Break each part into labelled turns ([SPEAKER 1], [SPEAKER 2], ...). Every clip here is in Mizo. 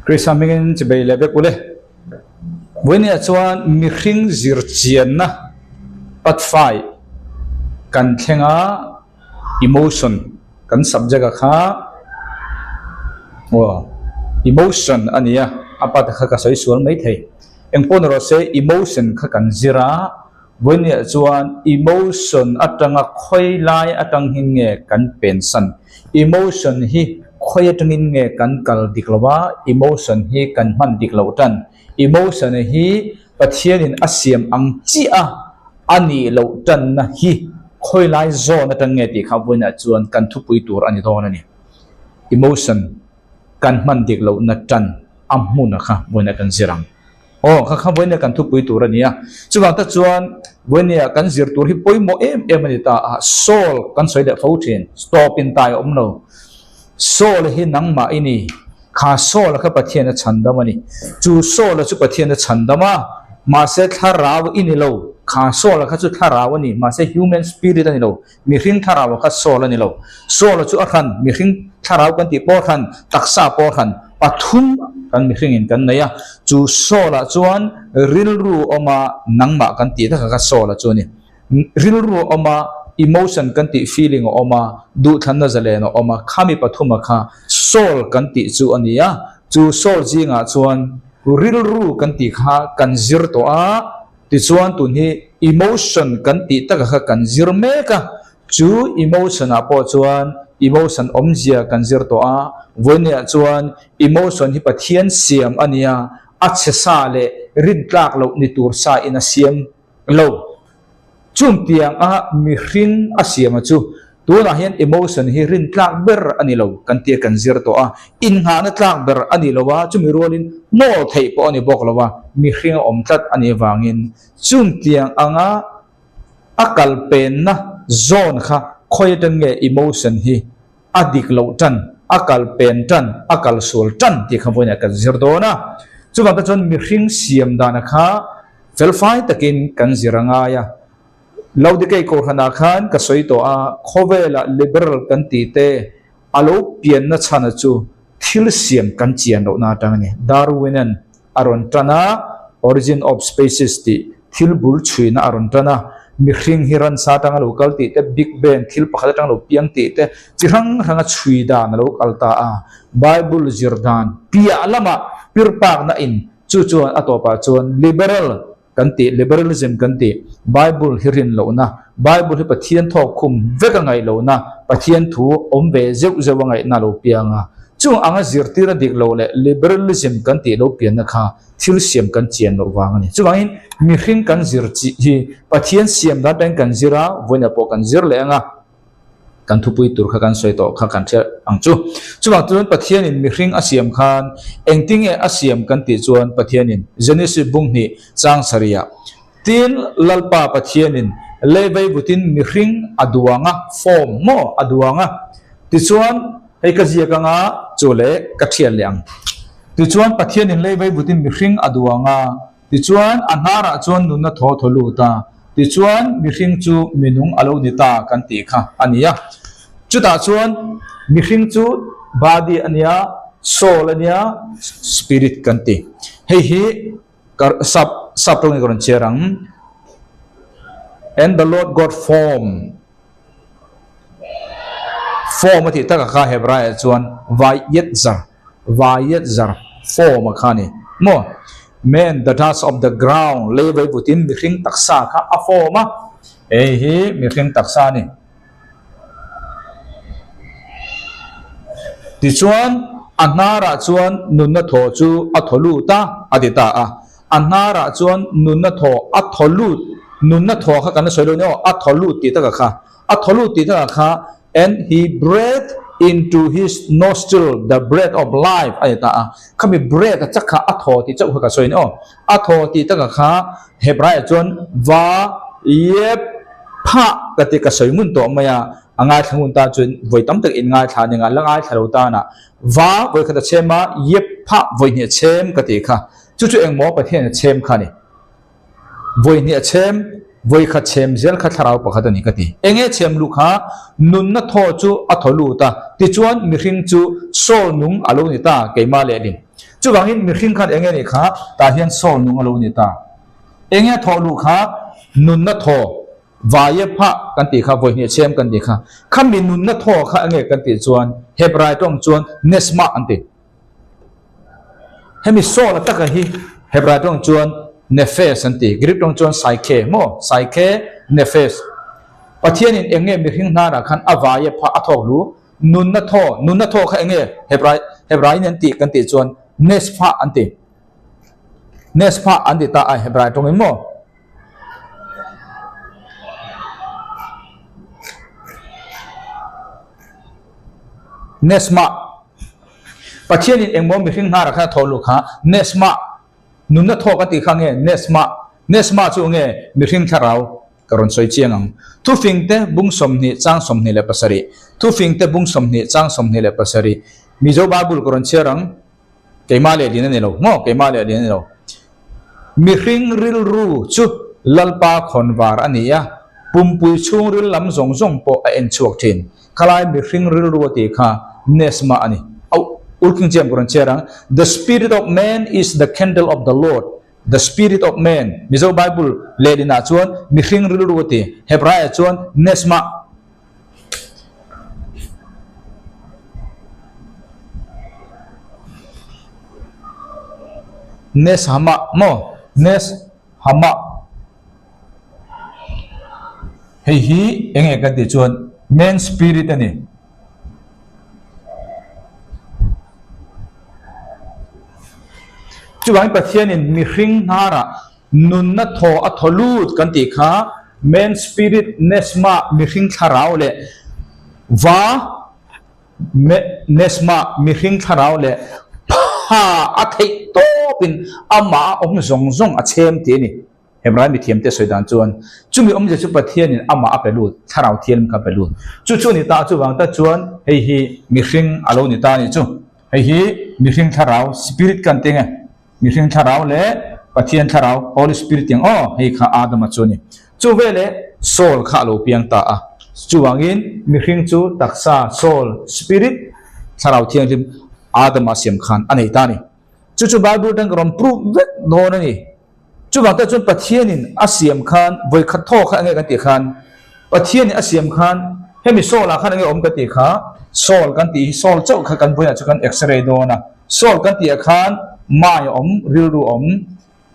[SPEAKER 1] Krista hmingin chibei leh vek ule. Vawinia chuan mihring zirchianna patfai kan thleng a, emotion kan subject a kha aw emotion a ni a, a part kha ka sawi sual mai thei. Engpawh ni rawh se emotion kha kan zir a, Vawinia chuan emotion atanga khawi lai atang hi nge kan pensan? Emotion hi khawi atangin nge kan kal dik lo a, emotion hi kan hman dik loh tan? Emotion hi Pathianin a siam ang chiah a, a nih loh tanna hi khawi lai zawn atang nge tih kha vawiinah chuan kan thupui tur a ni dawn a ni. Emotion kan hman dik lohna tan a hmuna kha vawiinah kan zir ang. Aw, kha kha vawinia kan thupui tur a ni a. Chuvang tak chuan vawinia kan zir tur hi pawimawh em em a ni ta a. Soul kan sawi leh fo thin, stop in tai a awm lo. Soul hi nangmah i ni. Kha soul kha Pathian a chhandam a ni. Chu soul chu Pathian a chhandam a, mahse thlarau i ni lo. Kha soul kha chu thlarau a ni, mahse human spirit a ni lo. Mihring thlarau kha soul a ni lo. Soul chu a hran, mihring thlarau kan tih pawh a hran, taksa pawh a hran, pathum kan mihringin kan nei a. Chu soul ah chuan rilru awm a, nangmah kan tih tak kha soul a chu a ni. Rilru a awm a, emotion kan tih feeling a awm a, duhthlanna zalen a awm a, khami pathuma kha soul kan tih chu a ni a. Chu soul zingah chuan rilru kan tih kha kan zir tawh a. Tichuan tun hi emotion kan tih taka kha kan zir mek a, chu emotion ah pawh chuan emotion awmzia kan zir tawh a, vawinia chuan emotion hi Pathian siam a nia, a chhe sa leh rintlak loh ni tur sa in a siam lo. Chung tiang a mihring a siam a chu Tunah hian emotion hi rintlak ber a ni lo kan tia kan zir tawh a, innghahna tlak ber a ni lo a, chumi rualin hnawl theih pawh a ni bawk lo a, mihring a awm tlat a nih avangin chungtiang anga a kal penna zawn kha khawi atang nge emotion hi a dik loh tan, a kal pen tan, a kal sual tan tih kha vawiinah kan zir dawn a. Chuvang te chuan mihring siam dana kha felfai takin kan zir a ngai a. Laodikei Kohhranah khan ka sawi tawh a, khawvelah liberal kan tih te a lo pianna chhana chu thil siam kan chian lohna atang a ni. Darwin-a'n a rawn tan a, Origin of Species tih thil bul chhuina a rawn tan a, mihring hi ransa atanga lo kal tih te, Big Bang thil pakhat atanga lo piang tih te chi hrang hranga chhui dan a lo kal ta a. Bible zir dan piah lamah pirpakna in chu chuan a tawpah chuan liberal Kan tih, liberalism kan tih, Bible hi rin lohna, Bible hi Pathian thawk khum vek a ngaih lohna, Pathian thu awm ve zeuh zeuh a ngaihna lo piang a. Chung anga zirtir a dik loh leh liberalism kan tih lo pianna kha thil siam kan chian loh vang a ni. Chuvangin mihring kan zir chi hi Pathian siam dan atangin kan zir a, vawiinah pawh kan zir leh ang a. Kan thupui tur kha kan sawi tawh kha kan hriat ang chu. Chuvang chuan Pathianin mihring a siam khan engtinge a siam kan tih chuan Pathianin Genesis bung hnih chang sarihah Tin, Lalpa Pathianin leivei vutin mihring a duang a, form maw a duang a. Tichuan, hei ka ziak anga chu leh ka thiat leh ang. Tichuan, Pathianin leivei vutin mihring a duang a. Tichuan, a hnarah chuan nunna thaw thaw lut a, tichuan mihring chu minung a lo ni ta kan tih kha a ni a. Chutah chuan mihring chu body a nia, soul a nia, spirit kan ti. Hei hi ka sap sap tawngin ka rawn chhiar ang. And the Lord God formed form a tih takah kha Hebraiah chuan vayetzer Vayetzer form a kha a ni maw? Man the dust of the ground lei vai vutin mihring taksa kha a form a, hei hi mihring taksa a ni. Tichuan a hnarah chuan nunna thaw chu a thaw lut a, a ti ta a. A hnarah chuan nunna thaw a thaw lut, nunna thaw kha kan la sawi lo nia aw, a thaw lut tih takah kha A thaw lut tih takah kha, And he breathed into his nostril the breath of life a ni ta a. Khami breath a chak kha a thaw tih chauh kha ka sawi a ni aw. A thaw tih takah kha Hebraiah chuan va yep phah ka ti ka sawi ngun tawh mai a. A ngaithla ngun ta chuan vawi tam tak in ngaithla a ni nga, la ngaithla lo tan a va vawi khat a chhem a, yep phah vawi hnih a chhem ka tih kha. Chu chu engmaw Pathian a chhem kha a ni. Vawi hnih a chhem, vawi khat chhem zel kha thlarau pakhat a ni ka ti. Enge chhem lu kha nunna thaw chu a thaw lut a, tichuan mihring chu soul nung a lo ni ta keimah lehlin. Chuvangin mihring khan enge nih kha tah hian soul nung a lo ni ta. Enge thawh luh kha nunna thaw vaia phah kan tih kha vawihnih chhem kan tih kha. Khami nunna thaw kha enge kan tih chuan Hebrai tawng chuan neshma an ti. Hemi soul a taka hi Hebrai tawng chuan nefesh an ti. Greek tawng chuan psyche maw? Psyche, nefesh. Pathianin enge mihring hnarah khan a vaia phah a thawk luh Nunna thaw, nunna thaw kha enge Hebrai, Hebraiin an tih kan tih chuan Neshphah an ti. Neshphah an ti ta a Hebrai tawngin maw? Neshmah. Pathianin engmaw mihring hnarah khan a thaw luh kha Neshmah, nunna thaw kan tih kha nge Neshmah. Neshmah chu nge mihring thlarau Ka rawn sawi chiang ang. Thufingte bung 20 chang 27 Thufingte bung 20 chang 27 Mizo Bible ka rawn chhiar ang. Keimah leh lin a ni lo maw? Keimah leh lin a ni lo. Mihring rilru chu Lalpa khawnvar a ni a, pumpui chhungril lam zawng zawng pawh a en chhuak thin. Khalai mihring rilru a tih kha Nesma a ni. Auh, Ulking James ka rawn chhiar ang. The spirit of man is the candle of the Lord. The spirit of man, Mizo Bible lehlinah chuan mihring rilru a ti, Hebraiah chuan neshmah. Neshama maw? Neshama. Hei hi eng nge kan tih chuan man spirit a ni. Chuvangin Pathianin mihring hnarah nunna thaw a thaw lut kan tih kha man spirit neshma mihring thlarau leh va neshma mihring thlarau leh pha a theih tawpin amah a awm zawng zawng a chhem tih a ni. Hebrai mithiamte sawi dan chuan chumi awmzia chu Pathianin amah a pe lut, Thlarau Thianghlim kha a pe lut. Chu chu a ni ta, chuvang tak chuan hei hi mihring a lo ni ta a nih chu. Hei hi mihring thlarau, spirit kan ti nge, mihring thlarau leh Pathian thlarau, Holy Spirit tiang aw, hei kha Adama chu a ni. Chu veleh soul kha a lo piang ta a. Chuvangin mihring chu taksa, soul, spirit, Thlarau Thianghlim Adama siam khan a nei ta a ni. Chu chu Bible atang ka rawn prove vek dawn a ni. Chuvang te chuan Pathianin a siam khan vawi khat thaw kha enge kan tih khan Pathianin a siam khan hemi Saul ah khan enge awm kan tih kha Saul kan tih hi Saul chauh kha kan vawiah chu kan x-ray dawn a Saul kan tih ah khan mai a awm rilru a awm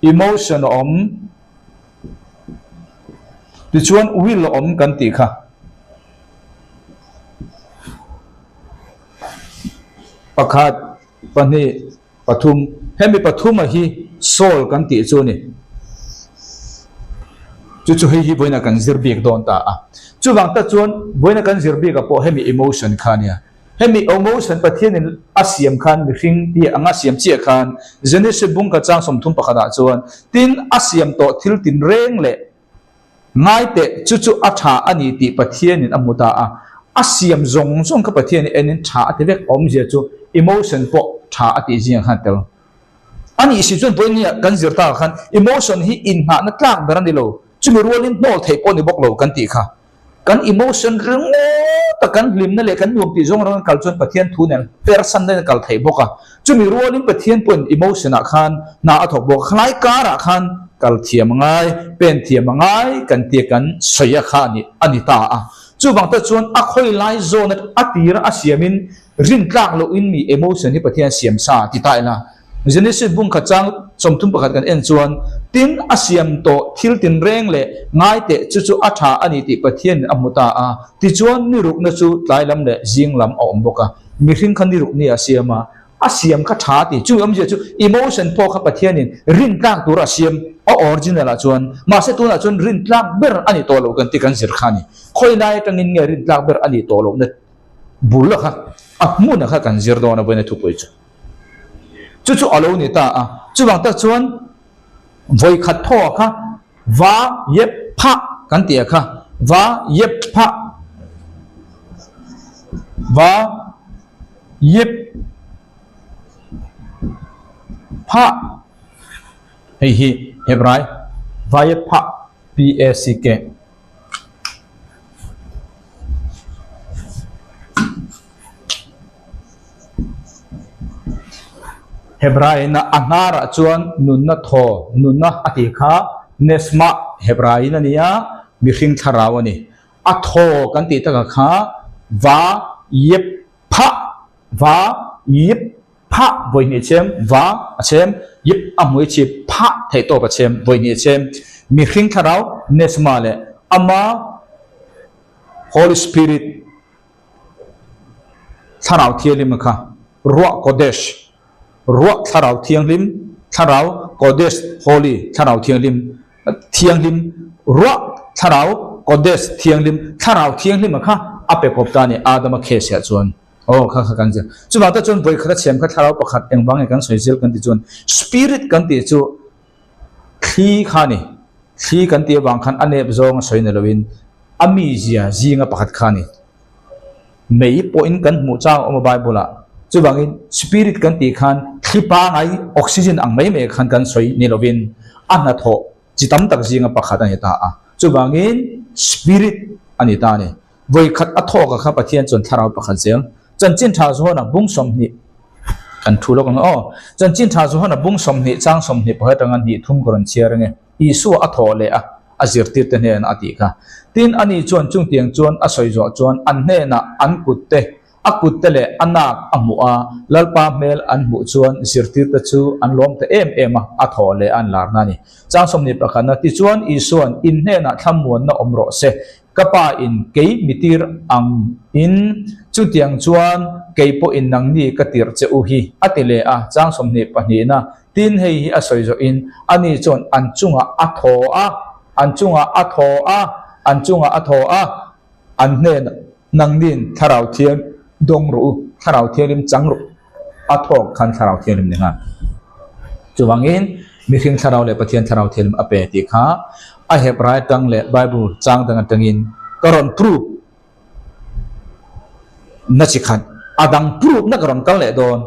[SPEAKER 1] emotion a awm tichuan will a awm kan tih kha pakhat pahnih Pathum, Hemi pathuma hi Saul kan tih chu a ni. Chu chu hei hi vawiina kan zir bik dawn ta a. Chuvang tak chuan vawiina kan zir bikah pawh hemi emotion kha a nia. Hemi emotion Pathianin a siam khan mihring tih anga siam chiah khan Genesis bung kha chang 31 ah chuan tin a siam tawh thil tinreng leh Ngai teh, chu chu a tha a ni tih Pathianin a hmu ta a. A siam zawng zawng kha Pathianin enin tha a ti vek. Awmzia chu emotion pawh tha a tih zingah khan a tel. A nih si chuan vawinia kan zir takah khan emotion hi inngahna tlak ber a ni lo. Chumi rualin hnawl theih pawh a ni bawk lo kan tih kha. Kan emotion ringawt a kan hlimna leh kan nuam tih zawng rang kal chuan Pathian thu nen persan daih in a kal theih bawk a. Chumi rualin Pathian pawhin emotion ah khan hna a thawk bawk a. Khalai karah khan kal thiam a ngai, pen thiam a ngai kan tia kan sawi a kha a ni ta a. Chuvang te chuan a khawi lai zawn a tira a siamin rintlak lohin mi emotion hi Pathian siam sa ti ta ila. Genesis bung khat chang 31 kan en chuan, Tin, a siam tawh thil tinreng leh ngai teh chu chu a tha a ni tih Pathianin a hmu ta a. Tichuan, ni rukna chu tlai lam leh zing lam a awm bawk a. Mihring kha ni ruk ni a siam a, a siam kha tha a ti. Chumi awmzia chu emotion pawh kha Pathianin rintlak tura a siam, a original ah chuan. Mahse tunah chuan rintlak ber a ni tawh loh kan ti kan zir kha a ni. Khawi lai atangin nge rintlak ber a nih tawh lohna bul a kha, a hmun a kha kan zir dawn a vawiin a thupui chu. Chu chu a lo ni ta a, chuvang tak chuan vawi khat thaw a kha va yep phah kan tih a kha, va yep phah, va yep phah, hei hi Hebrai va yep phah, P A C K. Hebraiin a hnarah chuan nunna thaw, nunna a tih kha Neshmah Hebraiin a ni a, mihring thlarau a ni. A thaw kan tih takah kha va yep phah, va yip phah vawi hnih chem, va a chem, yip a hmui chip phah theih tawp a chem vawi hnih chem. Mihring thlarau Neshmah leh ama Holy Spirit Thlarau Thianghlim kha Ruah Kodesh, Ruah Thlarau Thianghlim, Thlarau Kodesh, Holy, Thlarau Thianghlim, Thianghlim, Ruah Thlarau Kodesh, Thianghlim, Thlarau Thianghlim kha a pe kawp ta a ni Adama case ah chuan. Aw kha kha kan zir. Chuvang te chuan vawikhat a chhiam kha Thlarau pakhat engvang nge kan sawi zel kan tih chuan Spirit kan tih chu Thli kha a ni. Thli kan tih avang khan a nep zawng a sawi ni loin a mizia zinga pakhat kha a ni. Mei pawhin kan hmuh chang a awm a Bible ah. Chuvangin Spirit kan tih khan thli pangai oxygen ang mai mai khan kan sawi ni loin a hnathawh chi tam tak zinga pakhat a ni ta a. Chuvangin Spirit a ni ta a ni. Vawikhat a thawk a kha Pathian chuan thlarau pakhat zel. Chanchin tha Johana bung 20 kan thu lawk ang aw. Chanchin tha Johana bung 20 chang 20 pakhat atanga hnih thum ka rawn chhiar ange. Isua a thawh leh a, a zirtirte hnenah a tih kha. Tin, ani chuan chungtiang chuan a sawi zawh chuan an hnenah an kutte, a kutte leh a nak a hmuh a, Lalpa hmel an hmuh chuan zirtirte chu an lawm ta em em a, a thawh leh a an larna a ni. Chang 20 pakhatna, Tichuan Isuan, In hnenah thlamuanna awm rawh se, Ka pa in kei mi tir ang in, chutiang chuan kei pawh in nangni ka tirh che u hi, a ti leh a, chang 22na. Tin, hei hi a sawi zawh in, ani chuan an chungah a thaw a, an chungah a thaw a, an chungah a thaw a, an hnenah, Nangnin Thlarau Thiang dawng rawh u, Thlarau Thianghlim chang rawh u. A thawk khan Thlarau Thianghlim ni nghal. Chuvangin, mihring thlarau leh Pathian Thlarau Thianghlim a pe tih kha a Hebrai atang leh Bible chang dang atangin ka rawn prove na chi khat. A dang prove na ka rawn kal leh dawn.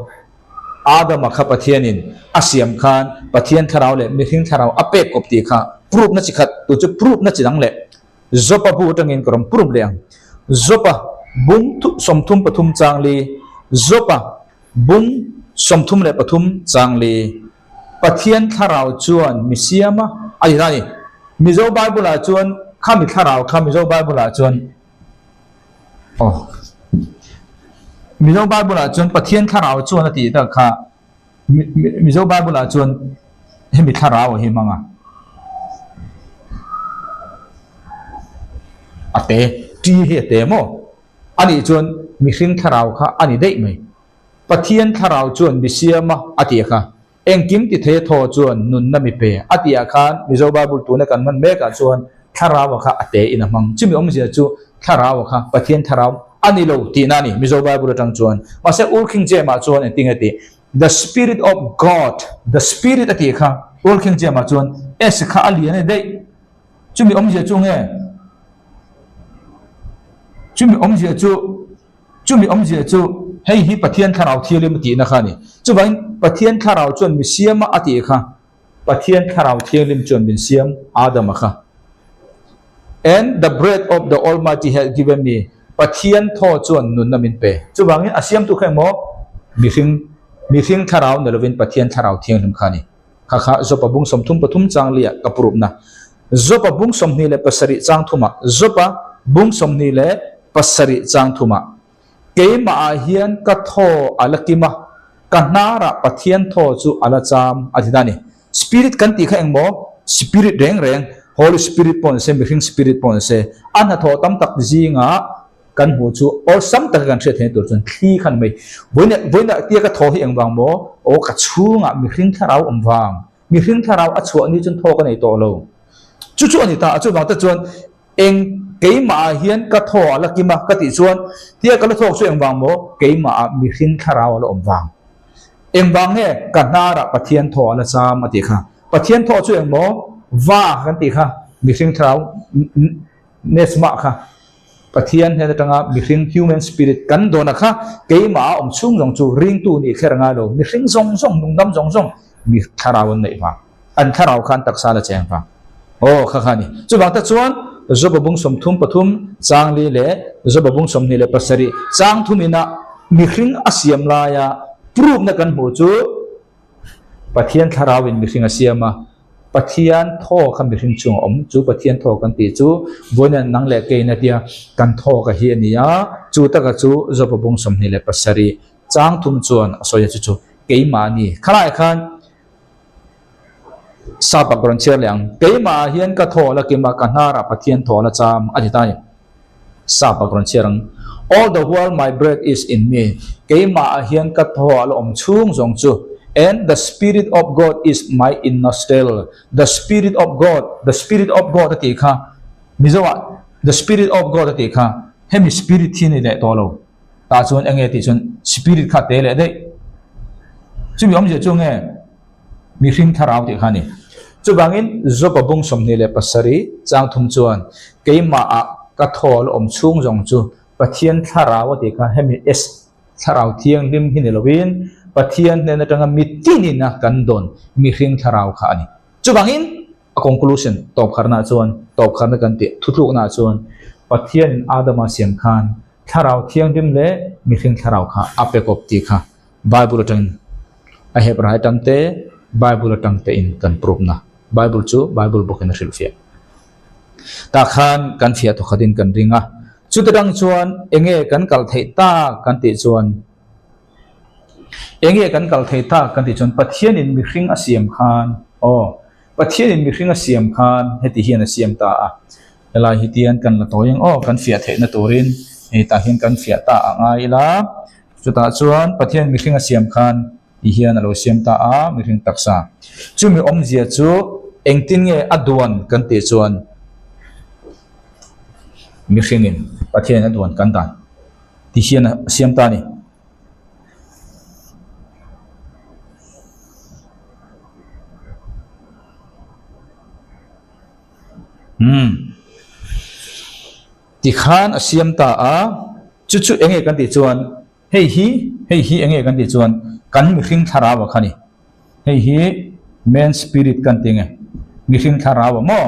[SPEAKER 1] Adama kha Pathianin a siam khan Pathian thlarau leh mihring thlarau a pek kawp tih kha prove na chi khat. Tu chu prove na chi dang leh Jopa bu atangin ka rawn prove leh ang. Jopa bung 33 chang li, Jopa bung 33 chang li, Pathian thlarau chuan mi siam a, a ti ta a ni. Mizo Bible ah chuan khami thlarau kha Mizo Bible ah chuan aw Mizo Bible ah chuan Pathian thlarau chuan a tih tak kha Mizo Bible ah chuan hemi thlarau a hi hmang a, a te, ṭi hi a te maw? A nih chuan mihring thlarau kha a ni daih mai. Pathian thlarau chuan mi siam a, a tih kha. Engkim ti thei a thaw chuan nunna mi pe a tih ah khan Mizo Bible tuna kan hman mek ah chuan thlarau a kha a te in a hmang. Chumi awmzia chu thlarau a kha Pathian thlarau a ni lo tihna a ni Mizo Bible atang chuan. Mahse Old King James ah chuan engtin nge tih? The Spirit of God, the Spirit a tih kha Old King James ah chuan S kha a lian a ni daih. Chumi awmzia chu nge? Chumi awmzia chu Chumi awmzia chu hei hi Pathian Thlarau Thianghlim a tihna kha a ni. Chuvangin Pathian Thlarau chuan mi siama a tih kha Pathian Thlarau Thianghlim chuan min siam Adama kha. And the breath of the Almighty hath given me, Pathian thaw chuan nunna min pe. Chuvangin a siamtu kha engmaw? Mihring, mihring thlarau ni lovin Pathian Thlarau Thianghlim kha a ni. Kha kha Jopa bung 33 chang liah ka purupna. Jopa bung 27 chang thumah, Jopa bung 27 chang thumah, Keimah ah hian ka thaw a la kim a, ka hnarah Pathian thaw chu a la cham a ti ta a ni. Spirit kan tih kha engmaw? Spirit reng reng, Holy Spirit pawh ni se, mihring spirit pawh ni se, a hnathawh tam tak zingah kan hmuh chu awlsam taka kan hriat theihna tur chuan thli khan mai. Vawiin vawiin ah tia ka thaw hi engvang maw? Aw ka chhungah mihring thlarau awm vang. Mihring thlarau a chhuah ni chuan thaw ka nei tawh lo. Chu chu a ni ta a, chuvang te chuan eng keimah ah hian ka thaw a la kim a ka tih chuan tia ka la thawk chu engvang maw? Keimah ah mihring thlarau a la awm vang. Engvang nge ka hnarah Pathian thaw a la cham a tih kha. Pathian thaw chu engmaw? Va kan tih kha mihring thlarau Nesmah kha Pathian hnen atanga mihring, human spirit, kan dawn a kha keimah a awm chhung zawng chu ringtu nih kher a ngai lo. Mihring zawng zawng, nungdam zawng zawng mi thlarau an neih vang. An thlarau kha an taksa la cheng vang. Aw, kha kha a ni. Chuvang tak chuan Joba bung 33 chang li leh Joba bung 27 chang thum ina mihring a siam laia proof na kan hmuh chu. Pathian thlarauin mihring a siam a, Pathian thaw kha mihring chungah a awm. Chu Pathian thaw kan tih chu vawiin nang leh keiin a tia kan thaw ka hi a ni a, chu taka chu Jopa bung 27 chang thum chuan a sawi a chu chu keimahni khalaiah khan Sap a rawn chhiar leh ang. Keimahah hian ka thaw la kim a, ka hnarah Pathian thaw la cham a ti ta a ni. Sap a rawn chhiar ang. All the while my breath is in me, keimahah hian ka thaw a la awm chhung zawng chu, and the spirit of God is my in nostril, the spirit of God, the spirit of God a tih kha, Mizoah the spirit of God a tih kha, hemi spirit hi a ni leh tawh lo. Tah chuan enge tih chuan spirit kha a te leh daih. Chumi awmzia chu nge? Mihring thlarau tih kha a ni. Chuvangin Job-a bung 27 chang thum chuan keimahah ka thawl awm chhung zawng chu Pathian thlarau a tih kha hemi S thlarau thianghlim hi ni lovin Pathian hnen atanga mitinin a kan dawn mihring thlarau kha a ni. Chuvangin a conclusion tawpkharnaah chuan tawpkharna kan tih thutluknaah chuan Pathianin Adama siam khan thlarau thianghlim leh mihring thlarau kha a pe kawp tih kha Bible atangin a Hebrai atang te Bible atang te in kan proof na Bible chu Bible bawk in a hrilh fiah tah khan kan fiah thawkhat in kan ring a chuti dang chuan enge kan kal theih tak kan tih chuan enge kan kal theih tak kan tih chuan Pathian in mihring a siam khan aw Pathian in mihring a siam khan heti hian a siam ta a helai hi tian kan la tawi ang aw kan fiah theih na turin hei tah hian kan fiah ta a ngai ila. Chutah chuan Pathian mihring a siam khan ti hian a lo siam ta a, mihring taksa. Chumi awmzia chu engtin nge a duan kan tih chuan mihringin Pathianin a duan kan dan ti hian a siam ta a ni. Umm. Tikhan a siam ta a, chu chu enge kan tih chuan hei hi hei hi enge kan tih chuan kan mihring thlarau a kha ni. Hei hi man spirit kan ti nge mihring thlarau a maw?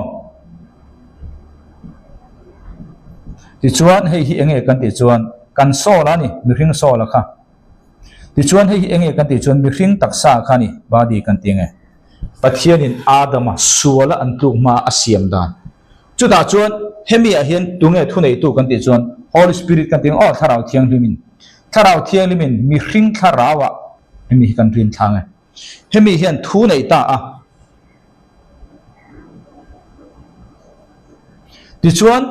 [SPEAKER 1] Tichuan hei hi enge kan tih chuan kan soul a ni mihring soul a kha. Tichuan hei hi enge kan tih chuan mihring taksa kha ni body kan ti nge. Pathianin Adama suala an tluk hma a siam dan. Chutah chuan hemi ah hian tunge thuneitu kan tih chuan Holy Spirit kan tih ang aw Thlarau Thianghlimin. Thlarau Thianghlimin mihring thlarau ah hemi hi kan rin thlang e. Hemi hian thu nei ta a. Tichuan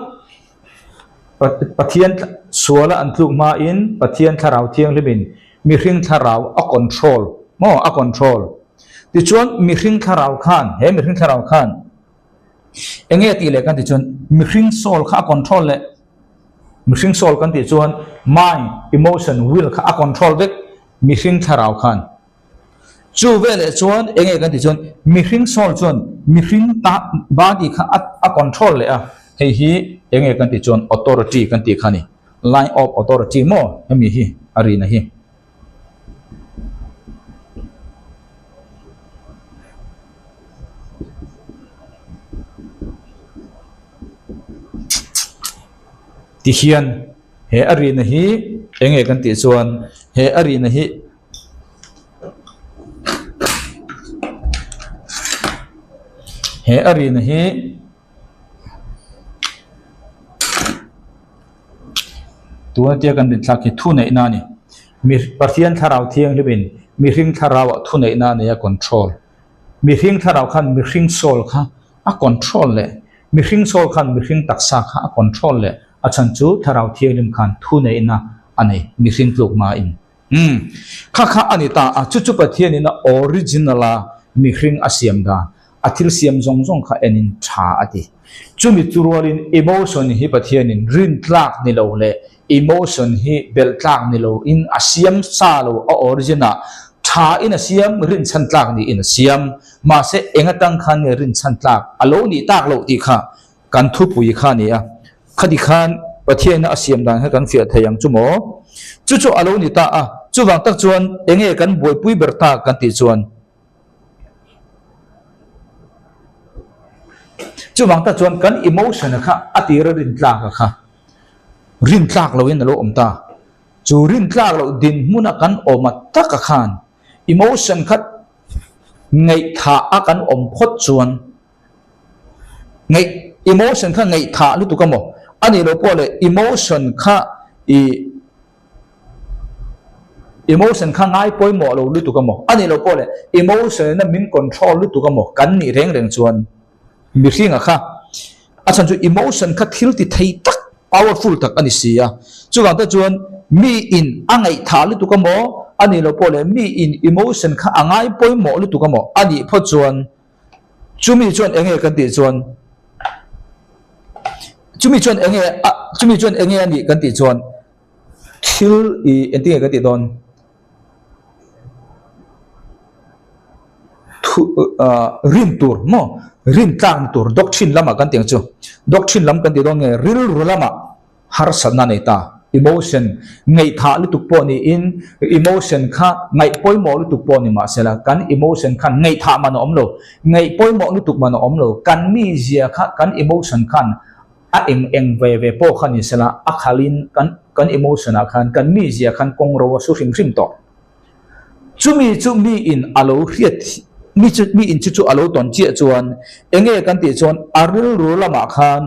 [SPEAKER 1] Pathian suala an tluk hmain Pathian Thlarau Thianghlimin mihring thlarau a control maw a control. Tichuan mihring thlarau khan he mihring thlarau khan Enge tih leh kan tih chuan mihring soul kha a control leh mihring soul kan tih chuan mind, emotion, will kha a control vek mihring thlarau khan. Chu veleh chuan enge kan tih chuan mihring soul chuan mihring ta body kha a a control leh a, hei hi enge kan tih chuan authority kan tih kha a ni, line of authority maw hemi hi a rina hi. Ti hian he a rihna hi eng nge kan tih chuan he a rihna hi he a rihna hi. Tuna tia kan rinthlak hi thuneihna a ni. Mi Pathian thlarau thianghlimin mihring thlarauah thuneihna a nei a control. Mihring thlarau khan mihring soul kha a control leh mihring soul khan mihring taksa kha a control leh a chhan chu thlarau thianghlim khan thuneihna a nei mihring tluk hmain. Umm kha kha a ni ta a chu chu Pathianin a original a mihring a siam dan a thil siam zawng zawng kha enin tha a ti. Chumi chu rualin emotion hi Pathianin rin tlak ni lo leh emotion hi belh tlak ni lo in a siam sa lo a origin ah tha in a siam rin chhan tlak niin a siam. Mahse eng atang khan nge rin chhan tlak a lo nih tak loh tih kha Kan thupui kha a ni a, khati khan Pathianna a siam dan kha kan fiah thei ang chu maw? Chu chu a lo ni ta a, chuvang tak chuan enge kan buaipui ber ta kan tih chuan chuvang tak chuan kan emotion-a kha a tira rintlak a kha rintlak loin a lo awm ta. Chu rintlak loh dinhmuna kan awm a taka khan emotion kha. Ngaihthah a kan awm phawt chuan ngaih emotion kha ngaihthah lutuk a maw? A nih loh pawh leh emotion kha ih emotion kha ngai pawimawh lo lutuk a maw? A nih loh pawh leh emotion in a min control lutuk a maw? Kan nih reng reng chuan mihringa kha a chhan chu emotion kha thil ti thei tak powerful tak a ni si a. Chuvang te chuan mi in a ngaihthah lutuk a maw? A nih loh pawh leh mi in emotion kha a ngai pawimawh lutuk a maw? A nih phawt chuan Chumi chuan enge kan tih chuan chumi chuan enge a chumi chuan enge a nih kan tih chuan thil ih engtin nge kan tih dawn thu ah rin tur maw rin tlakna tur doctrine lamah kan tih ang chu doctrine lam kan tih dawn nge rilru lamah. Harsatna nei ta. Emotion ngaihthah lutuk pawh niin, emotion kha ngaih pawimawh lutuk pawh ni mahsela, kan emotion khan ngaihthah man a awm lo, ngaih pawimawh lutuk man a awm lo, kan mizia kha kan emotion khan a eng eng ve ve pawh kha ni sela, a khalin kan kan emotion ah khan kan mizia khan kawng ro a su hrim hrim tawh. Chumi chu miin a lo hriat mi chu miin chu chu a lo tawn chiah chuan enge kan tih chuan a rilru lamah khan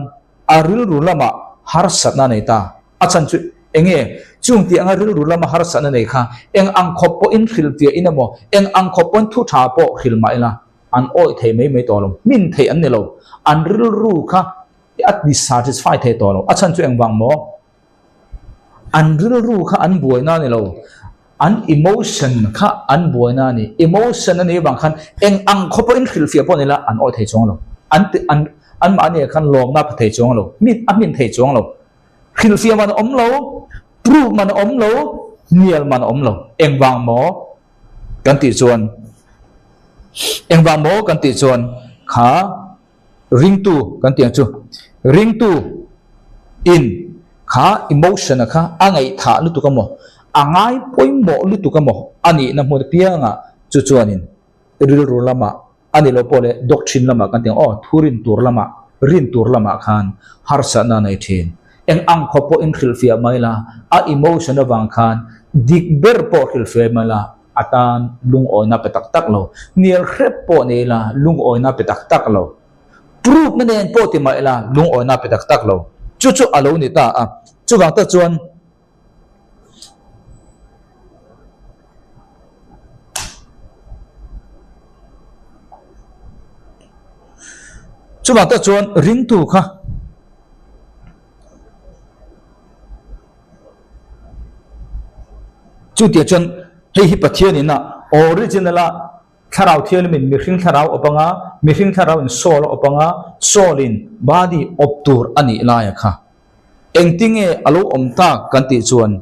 [SPEAKER 1] A rilru lamah harsatna a nei ta. A chhan chu enge? Chung tih anga rilru lama harsatna nei kha eng ang khawp pawhin hrilhfiahin emaw, eng ang khawp pawhin thu tha pawh hrilh mah ila, an awih thei mai mai tawh lo. Hmin theih an ni lo. An rilru kha a dissatisfy thei tawh lo. A chhan chu engvang maw? An rilru kha an buaina a ni lo, an emotion kha an buaina a ni. Emotion a nih avang khan eng ang khaw pawhin hrilhfiah pawh ni la an awih thei chuang lo. An ti an anmahni ah khan lawmna a pha thei chuang lo, mit a hmin thei chuang lo. Hrilhfiah man a awm lo, proof man a awm lo, hnial man a awm lo. Engvang maw kan tih chuan engvang maw kan tih chuan kha Ringtu kan tih ang chu. Ringtu in kha emotion a kha a ngaihthah lutuk a maw, a ngai pawimawh lutuk a maw a nihna hmun apiangah chu chuanin rilru lamah a ni lo pawh leh doctrine lamah kan tih ang aw thurin tur lamah rin tur lamah khan harsatna a nei thin. Eng ang khawp pawh in hrilhfiah mai la, a emotion avang khan dik ber pawh hrilhfiah mai la, A tan lungawina pe tak tak lo. Hnial hrep pawh nei ila lungawina pe tak tak lo. Proof na nen pawh ti mah ila lungawina pe tak tak lo. Chu chu a lo ni ta a. Chuvang tak chuan Chuvang tak chuan ringtu kha. Chutiah chuan hei hi Pathianin a original a Thlarau Thianghlimin mihring thlarau awp anga, mihring thlarau in soul a awp anga, soul in body awp tur a nih laia kha engtinge a lo awm tak kan tih chuan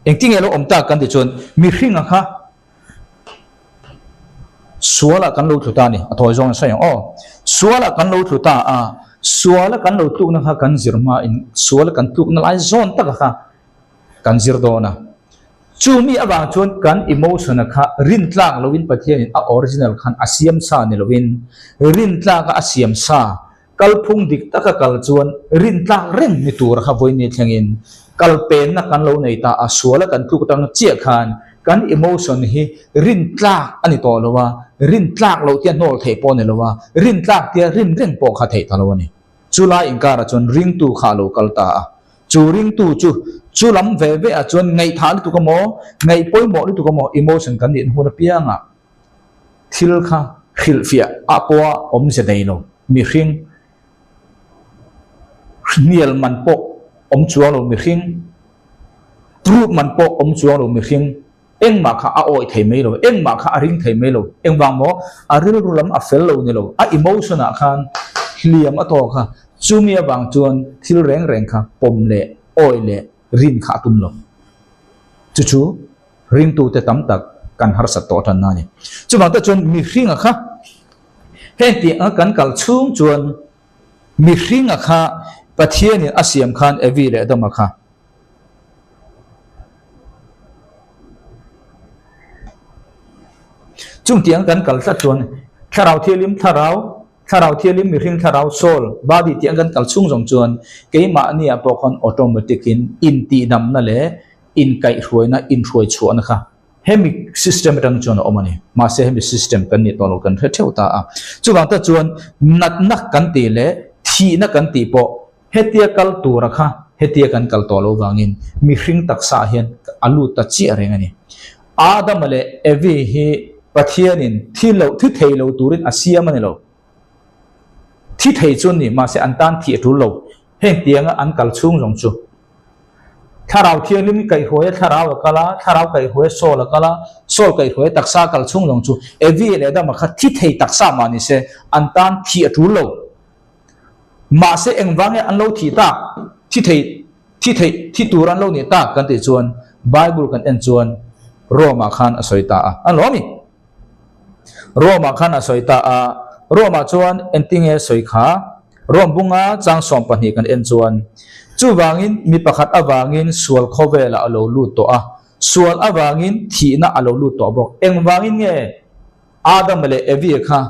[SPEAKER 1] engtinge a lo awm tak kan tih chuan mihringa kha Sualah kan lo tlu ta a ni, a thawi zawng in sawi ang aw. Sualah kan lo tlu ta a, suala kan lo tlukna kha kan zir hmain suala kan tlukna lai zawn taka kha kan zir dawn a. Chu mi avang chuan kan emotion-a kha rintlak loin Pathianin a original khan a siam sa ni loin rintlaka a siam sa Kalphung dik taka kal chuan rintlak reng ni tur kha vawiin thlengin kalpenna kan lo nei ta a, suala kan tluk atang chiah khan kan emotion hi rintlak a ni tawh lo a, rintlak loh tia hnawl theih pawh a ni lo a, rintlak tia rin reng pawh kha theih ta lo a ni. Chulai inkarah chuan ringtu kha a lo kal ta a, chu ringtu chu chu lam ve ve ah chuan ngaihthah lutuk emaw, ngaih pawimawh lutuk emaw emotion kan nihna hun apiangah Thil kha hrilhfiah ah pawha awmze nei lo, mihring hnial man pawh awm chuang lo, mihring proof man pawh awm chuang lo, mihring engmah kha a awih thei mai lo, engmah kha a ring thei mai lo. Engvang maw? A rilru lam a fel lo ni lo, a emotion ah khan hliam a tawk a, chumi avang chuan thil reng reng kha pawm leh awih leh rin kha a tum lo. Chu chu Ringtute tam tak kan harsat tawh tanna a ni. Chuvang te chuan mihringa kha heng tih anga kan kal chhung chuan mihringa kha Pathianin a siam khan Evi leh Adama kha chung tih anga kan kal tlat chuan Thlarau Thianghlim thlarau. Thlarau Thianghlim mihring thlarau, soul, body tih ang kan kal chhung zawng chuan keimahni ah pawh khawn automatic in intihdamna leh inkaihhruaina, inhruaichhuahna kha hemi system atang chuan a awm a ni. Mahse hemi system kan nih tawh lo kan hre theuh ta a. Chuvang tak chuan natna kan tih leh thihna kan tih pawh hetia kal tura kha hetia kan kal tawh lo vangin mihring taksa ah hian a lut ta chiah reng a ni. Adama leh Evi hi Pathianin thi loh thi thei lo turin a siam a ni lo. Thi thei chu an ni, mahse an tan thih a tul lo. Heng tianga an kal chhung zawng chu Thlarau Thianghlim kaihhruaia Thlarau a kal a, Thlarau kaihhruaia Soul a kal a, Soul kaihhruaia taksa a kal chhung zawng chu Evi leh Adama kha thi thei taksa mah ni se an tan thih a tul lo. Mahse engvang nge an lo thih tak? Thi thei, thi theih, thi tur an lo nih tak kan tih chuan Bible kan en chuan Rome ah khan a sawi ta a, an lo a mi? Rome ah khan a sawi ta a, Rome ah chuan engtinge sawi kha? Rome bunga chang 12 kan en chuan, Chuvangin mi pakhat avangin sual khawvelah a lo lut tawh a, sual avangin thihna a lo lut tawh bawk. Engvangin nge Adama leh Evi kha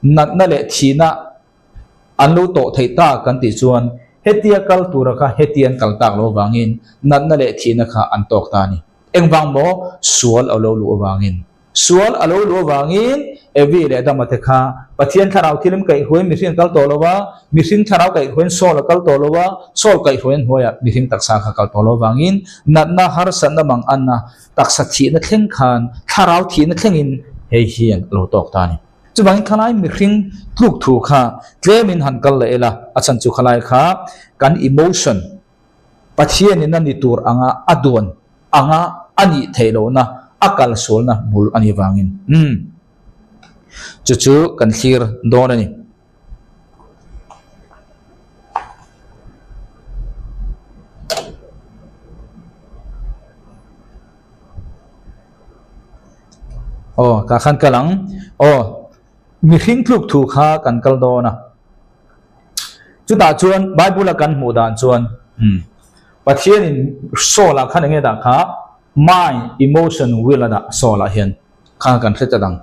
[SPEAKER 1] natna leh thihna an lo tawh theih ta kan tih chuan hetia kal tura kha hetia an kal tak lo vangin natna leh thihna kha an tawk ta a ni. Engvang maw? Sual a lo luh avangin. Sual a lo luh avangin Evi leh Adama te kha Pathian thlarau thilim kaihhruaiin mihring a kal tawh lo a, mihring thlarau kaihhruaiin Saul a kal tawh lo a, Saul kaihhruaiin hnuaiah mihring taksa kha kal tawh lo avangin natna, harsatna, manganna, taksa thihna thleng khan thlarau thihna thlengin hei hian a lo tawk ta a ni. Chuvangin khalai mihring tluk thu kha tlemin han kal leh ila, a chhan chu khalai kha kan emotion Pathianin a ni tur anga a duan anga a nih theih lohna a kalsualna bul a nih vangin umm chu chu kan thlir dawn a ni. Aw tah khan kal ang. Aw mihring tluk thu kha kan kal dawn a. Chutah chuan Bible a kan hmuh dan chuan umm Pathianin Saul ah khan enge dah kha mind, emotion, will a dah Saul ah hian kha kan hre ta dang.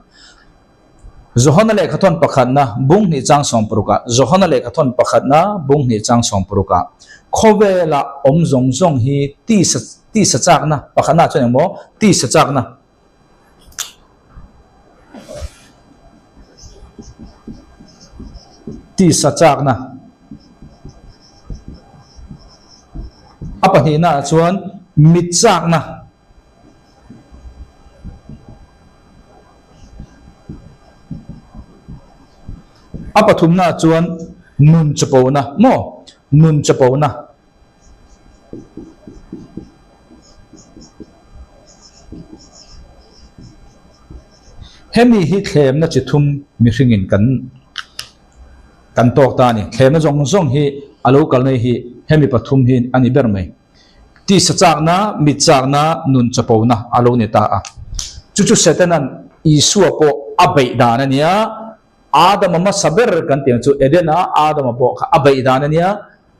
[SPEAKER 1] Johana lehkhathawn pakhatna bung hnih chang sawmparukah Johana lehkhathawn pakhatna bung hnih chang sawmparukah khawvela awm zawng zawng hi tisa tisa chakna pakhatna chuan engmaw tisa chakna tisa chakna a pahnihna ah chuan mit chakna A pathumna chuan nun chapona maw? Nun chapona. Hemi hi thlemna chi thum mihringin kan kan tawk ta a ni. Thlemna zawng zawng hi a lo kalna hi hemi pathum hi a ni ber mai. Tisa chakna, mit chakna, nun chapona a lo ni ta a. Chu chu Setanan Isua pawh a beih dan a nia, Adama hmasa ber kan tih ang chu Edena Adama pawh kha a beih dan a nia,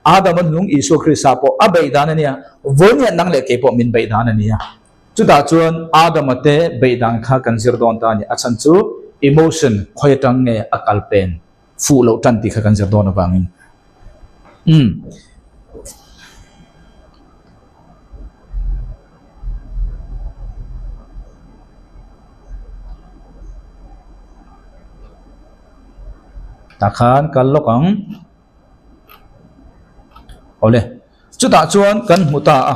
[SPEAKER 1] Adama hnung Isua Krista pawh a beih dan a nia, vawinia nang leh kei pawh min beih dan a nia. Chutah chuan Adama te beih dan kha kan zir dawn ta a ni. A chhan chu emotion khawi atang nge a kal pen fuh loh tan tih kha kan zir dawn avangin. Umm. Tah khan kal lawk ang. Awle. Chutah chuan kan hmu ta a.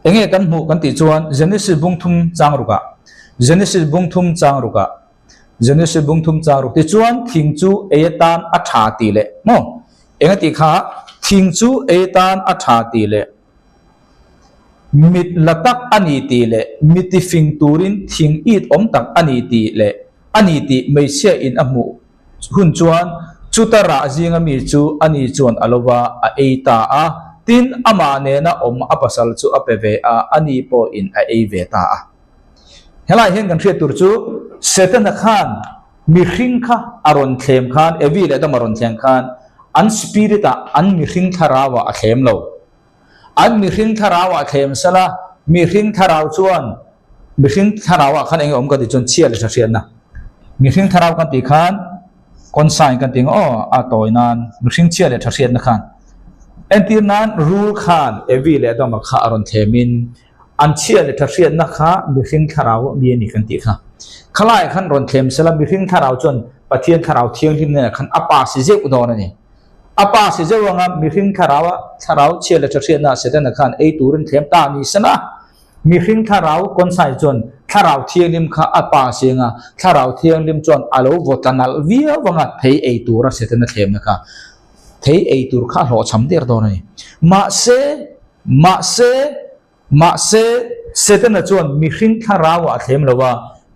[SPEAKER 1] Enge kan hmuh kan tih chuan Genesis bung thum chang rukah Genesis bung thum chang rukah Genesis bung thum chang ruk tichuan thing chu ei atan a tha tih leh maw enga tih kha thing chu ei atan a tha tih leh mit la tak a ni tih leh miti fing turin thing it awm tak a ni tih leh a ni tih hmeichhia in a hmuh hun chuan chuta rah zinga mi chu a ni chuan a lova a ei ta a tin amah nena awm a pasal chu a pe ve a a ni pawhin a ei ve ta a. Helai hian kan hriat tur chu Setana khan mihring kha a rawn thlem khan, Evi leh Adama rawn thlem khan an spirit ah an mihring thlarau ah a thlem lo. An mihring thlarau ah thlem sela mihring thlarau chuan mihring thlarau ah khan enge awm ka tih chuan chhia leh tha hriatna. Mihring thlarau kan tih khan consign kan tih ang aw a tawi nan mihring chhia leh tha hriatna khan entir nan rul khan Evi leh Adama kha a rawn thlem in an chhia leh tha hriatna kha mihring thlarau mi a ni kan tih kha. Khalai khan rawn thlem sela mihring thlarau chuan Pathian thlarau thianghlim nenah khan a pa si zeuh dawn a ni. A pa si zeuh anga mihring thlarau a thlarau chhia leh tha hriatna Setana khan ei turin thlem ta ni sela Mihring thlarau kawnsai chuan thlarau thianghlim kha a pa siang a, thlarau thianghlim chuan a lo vaw tla nalh viau anga thei ei tura Setana thlemna kha thei ei tur kha a hlawhchham der dawn a ni. Mahse, mahse, mahse, Setana chuan mihring thlarauah a thlem lo a,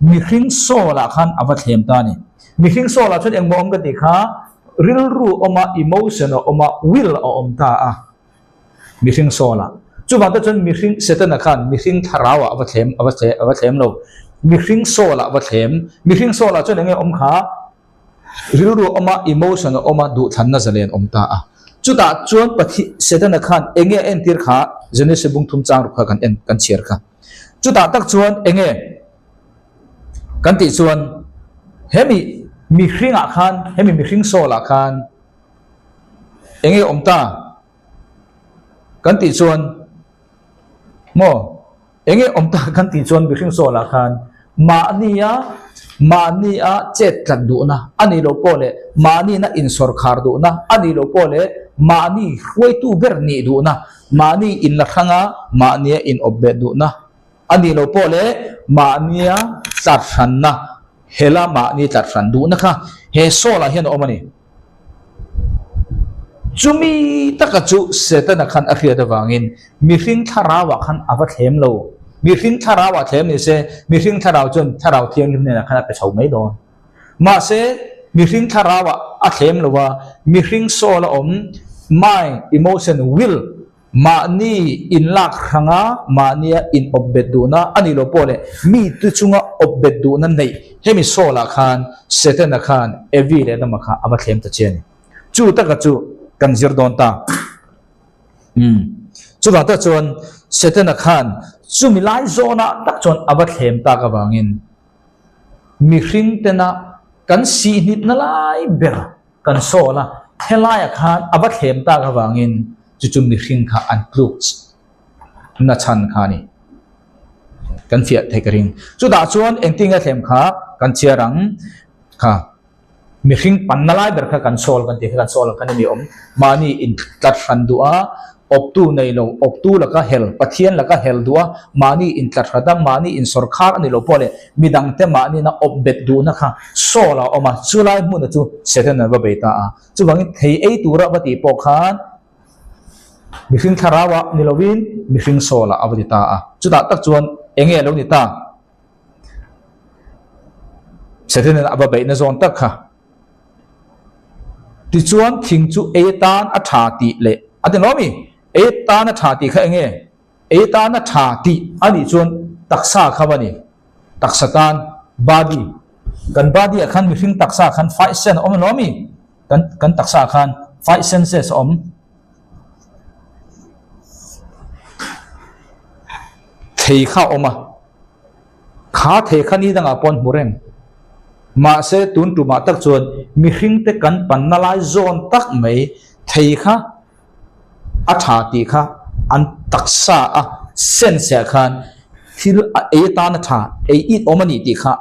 [SPEAKER 1] mihring soul-ah khan a va thlem ta a ni. Mihring soul-ah chuan engmaw awm ka tih kha rilru awm a, emotion a awm a, will a awm ta a. Mihring Saul-ah. Chuvang te chuan mihring Setana khan mihring thlarauah a va thlem a va a va thlem lo. Mihring Saul-ah a va thlem. Mihring Saul-ah chuan eng nge awm kha? Rilru a awm a, emotion a awm a, duhthlanna zalen awm ta a. Chutah chuan Pathi Setana khan eng nge a entir kha? Genesis bung thum chang ruk kha kan en kan chhiar kha. Chutah tak chuan eng nge kan tih chuan hemi mihringah khan hemi mihring Saul-ah khan Eng nge awm ta? Kan tih chuan maw? Eng nge awm ta kan tih chuan mihring sawlah khan mahnia mahnia chet tlat duhna a nih loh pawh leh mahnina insawrkhar duhna a nih loh pawh leh mahni hruaitu ber nih duhna mahni inla hranga mahnia inawp bet duhna a nih loh pawh leh mahnia tlat hranna hela mahni tlat hran duhna kha he sawlah hian a awm a ni. Chumi taka chu Setana khan a hriat avangin mihring thlarauah khan a va thlem lo. Mihring thlarauah thlem ni se, mihring thlarau chuan thlarau thianghlim hnenah khan a pe chho mai dawn. Mahse, mihring thlarauah a thlem lo a, mihring soul a awm, mind, emotion, will, Mahni inlak hranga mahnia in awp bet duhna a nih loh pawh leh mi tu chunga awp bet duhna neih hemi Saul-ah khan Setana khan Evi leh Adama kha a va thlem ta che a ni. Chu taka chu kan zir dawn ta. Umm. Chuvang tak chuan Setana khan chumi lai zawnah tak chuan a va thlem tak avangin mihring tena kan sihnitna lai ber Kan sawn a, helaiah khan a va thlem tak avangin chu chu mihring kha an tluk na chhan kha a ni. Kan fiah thei ka ring. Chutah chuan engtin nge thlem kha kan chhiar ang kha mihring panna lai ber kha kan sawl kan tih kha kan sawl ang khan a ni awm. Mahni intlat hran duh a, awptu nei lo, awptu laka hel, Pathian laka hel duh a, mahni intlat hrat a, mahni insawrkhar a ni lo pawh leh midangte mahnina awp bet duhna kha Saul a awm a, chulai hmuna chu Satan an va bei ta a. Chuvangin thei ei tura va tih pawh khan mihring thlarauah ni lovin mihring Saul-ah a va ti ta a. Chutah tak chuan eng nge a lo ni ta? Satan-in a va beihna zawn tak kha. Tichuan thing chu ei atan a tha tih leh a ti lo mi? Ei atan a tha tih kha eng nge? Ei tana tha tih a nih chuan taksa kha va ni. Taksa tan, body, kan body ah khan mihring taksa ah khan five sen a awm emaw mi? Kan kan taksa ah khan five senses a awm. Thei kha a awm a, kha thei kha ni dangah pawh an hmu reng. Mahse tun tumah tak chuan mihring te kan panna lai zawn tak mai thei kha a tha tih kha an taksa a sense ah khan thil a ei atan a tha ei it awm a nih tih kha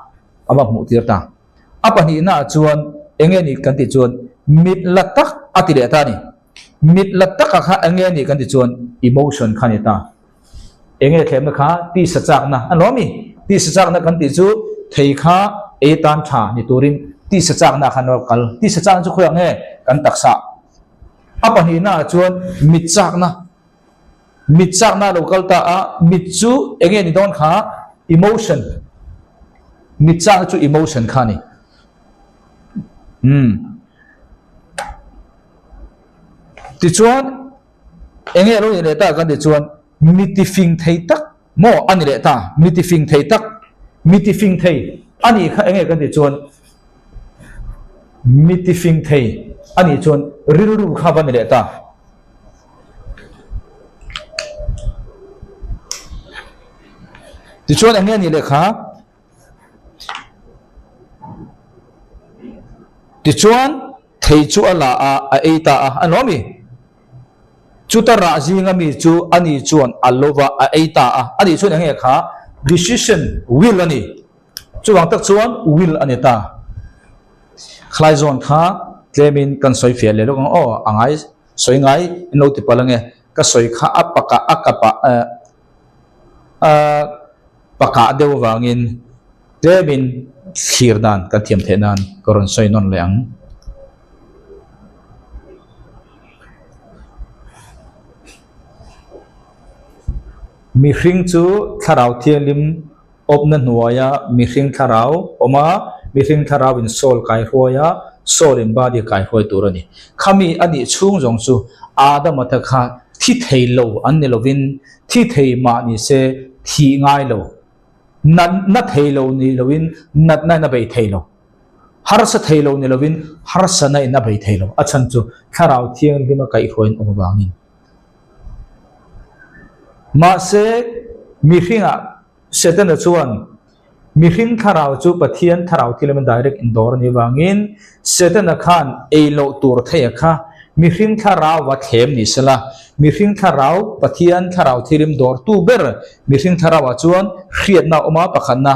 [SPEAKER 1] a va hmuh tir ta. A pahnihna ah chuan eng nge nih kan tih chuan mit la tak a ti leh ta a ni. Mit la taka kha eng nge nih kan tih chuan emotion kha a ni ta. Eng nge thlemna kha tisa chakna a ni mi? Tisa chakna kan tih chu thei kha ei atan tha ni turin tisa chakna khan a lo kal. Tisa chakna chu khawiah nge kan taksa A pahnihna ah chuan mit chakna, mit chakna a lo kal ta a, mit chu eng nge ni dawn kha emotion, mit chakna chu emotion kha a ni. Umm. Tichuan eng nge a lo nih leh ta kan tih chuan mi tifing thei tak maw a ni leh ta, mi tifing thei tak, mi tifing thei a nih kha eng nge kan tih chuan Mi tifing thei a nih chuan rilru kha va ni leh ta. Tichuan eng nge a nih leh kha? Tichuan, thei chu a la a, a ei ta a, a nuam i. Chuta rah zinga mi chu ani chuan a lo va, a ei ta a. Ani chuan eng nge kha? Decision, will a ni. Chuvang tak chuan will a ni ta. Khalai zawn kha tlemin kan sawi fiah leh lawk ang aw, a ngai sawi ngai in lo ti palh ange. Ka sawi kha a pakah a kapah eh a pakah deuh avangin tlemin thlir dan kan thiam theih nan ka rawn sawi nawn leh ang. Mihring chu thlarau thianghlim Awpna hnuaia mihring thlarau awm a, mihring thlarauin soul kaihruai a, soul in body kaihruai tur a ni. Khami a nih chhung zawng chu Adama te kha thi thei lo an ni lovin thi thei mah ni se thih ngai lo, natna thei lo ni loin natna in a bei thei lo, harsa thei lo ni lovin harsana in a bei thei lo, a chhan chu thlarau thianghlima kaihruaiin awm avangin. Mahse, mihringah Setana chuan mihring thlarau chu Pathian thlarau thil emaw direct indawr a nih avangin Setana khan ei loh tur theia kha mihring thlarauva thlem ni sela, mihring thlarau Pathian thlarau thilim dawrtu ber mihring thlarauah chuan hriatna a awm a, pakhatna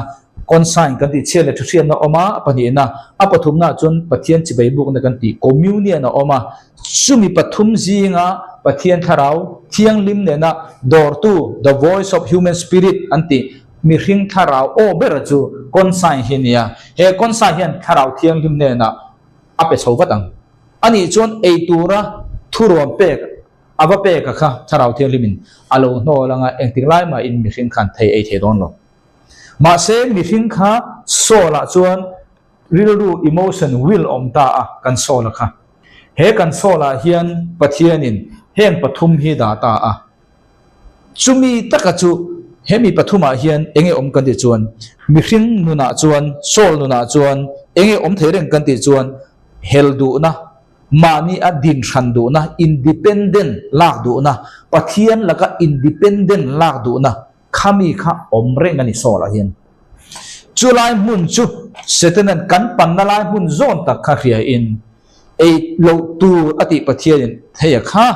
[SPEAKER 1] consign kan tih chhiat leh thu hriatna a awm a, a pahnihna, a pathumnaah chuan Pathian chibai bukna kan tih communion a awm a. Chumi pathum zinga Pathian Thlarau Thianghlim nena dawrtu, the voice of human spirit, an tih mihring thlarau aw ber chu Konsai hi a ni a. He Konsai hian Thlarau Thianghlim hnenah a pe chho vat ang. Anih chuan ei tura thurawn pek a va pek a kha Thlarau Thianghlimin a lo hnawl anga engtik lai mahin mihring khan thei ei thei dawn lo. Mahse mihring kha Saul-ah chuan Rilru, emotion, will awm ta a kan soul a kha. He kan soul ah hian Pathianin heng pathum hi dah ta a. Chumi taka chu he mi pathum ah hian enge awm kan tih chuan mihring nunah chuan, soul nunah chuan enge awm thei reng kan tih chuan hel duhna, mahni a din hran duhna, independent lak duhna, Pathian laka independent lak duhna, Khami kha awm reng a ni Saul ah hian. Chu lai hmun chu Setanan kan panna lai hmun zawn tak kha hria in ei loh tur a tih Pathian in thei a kha.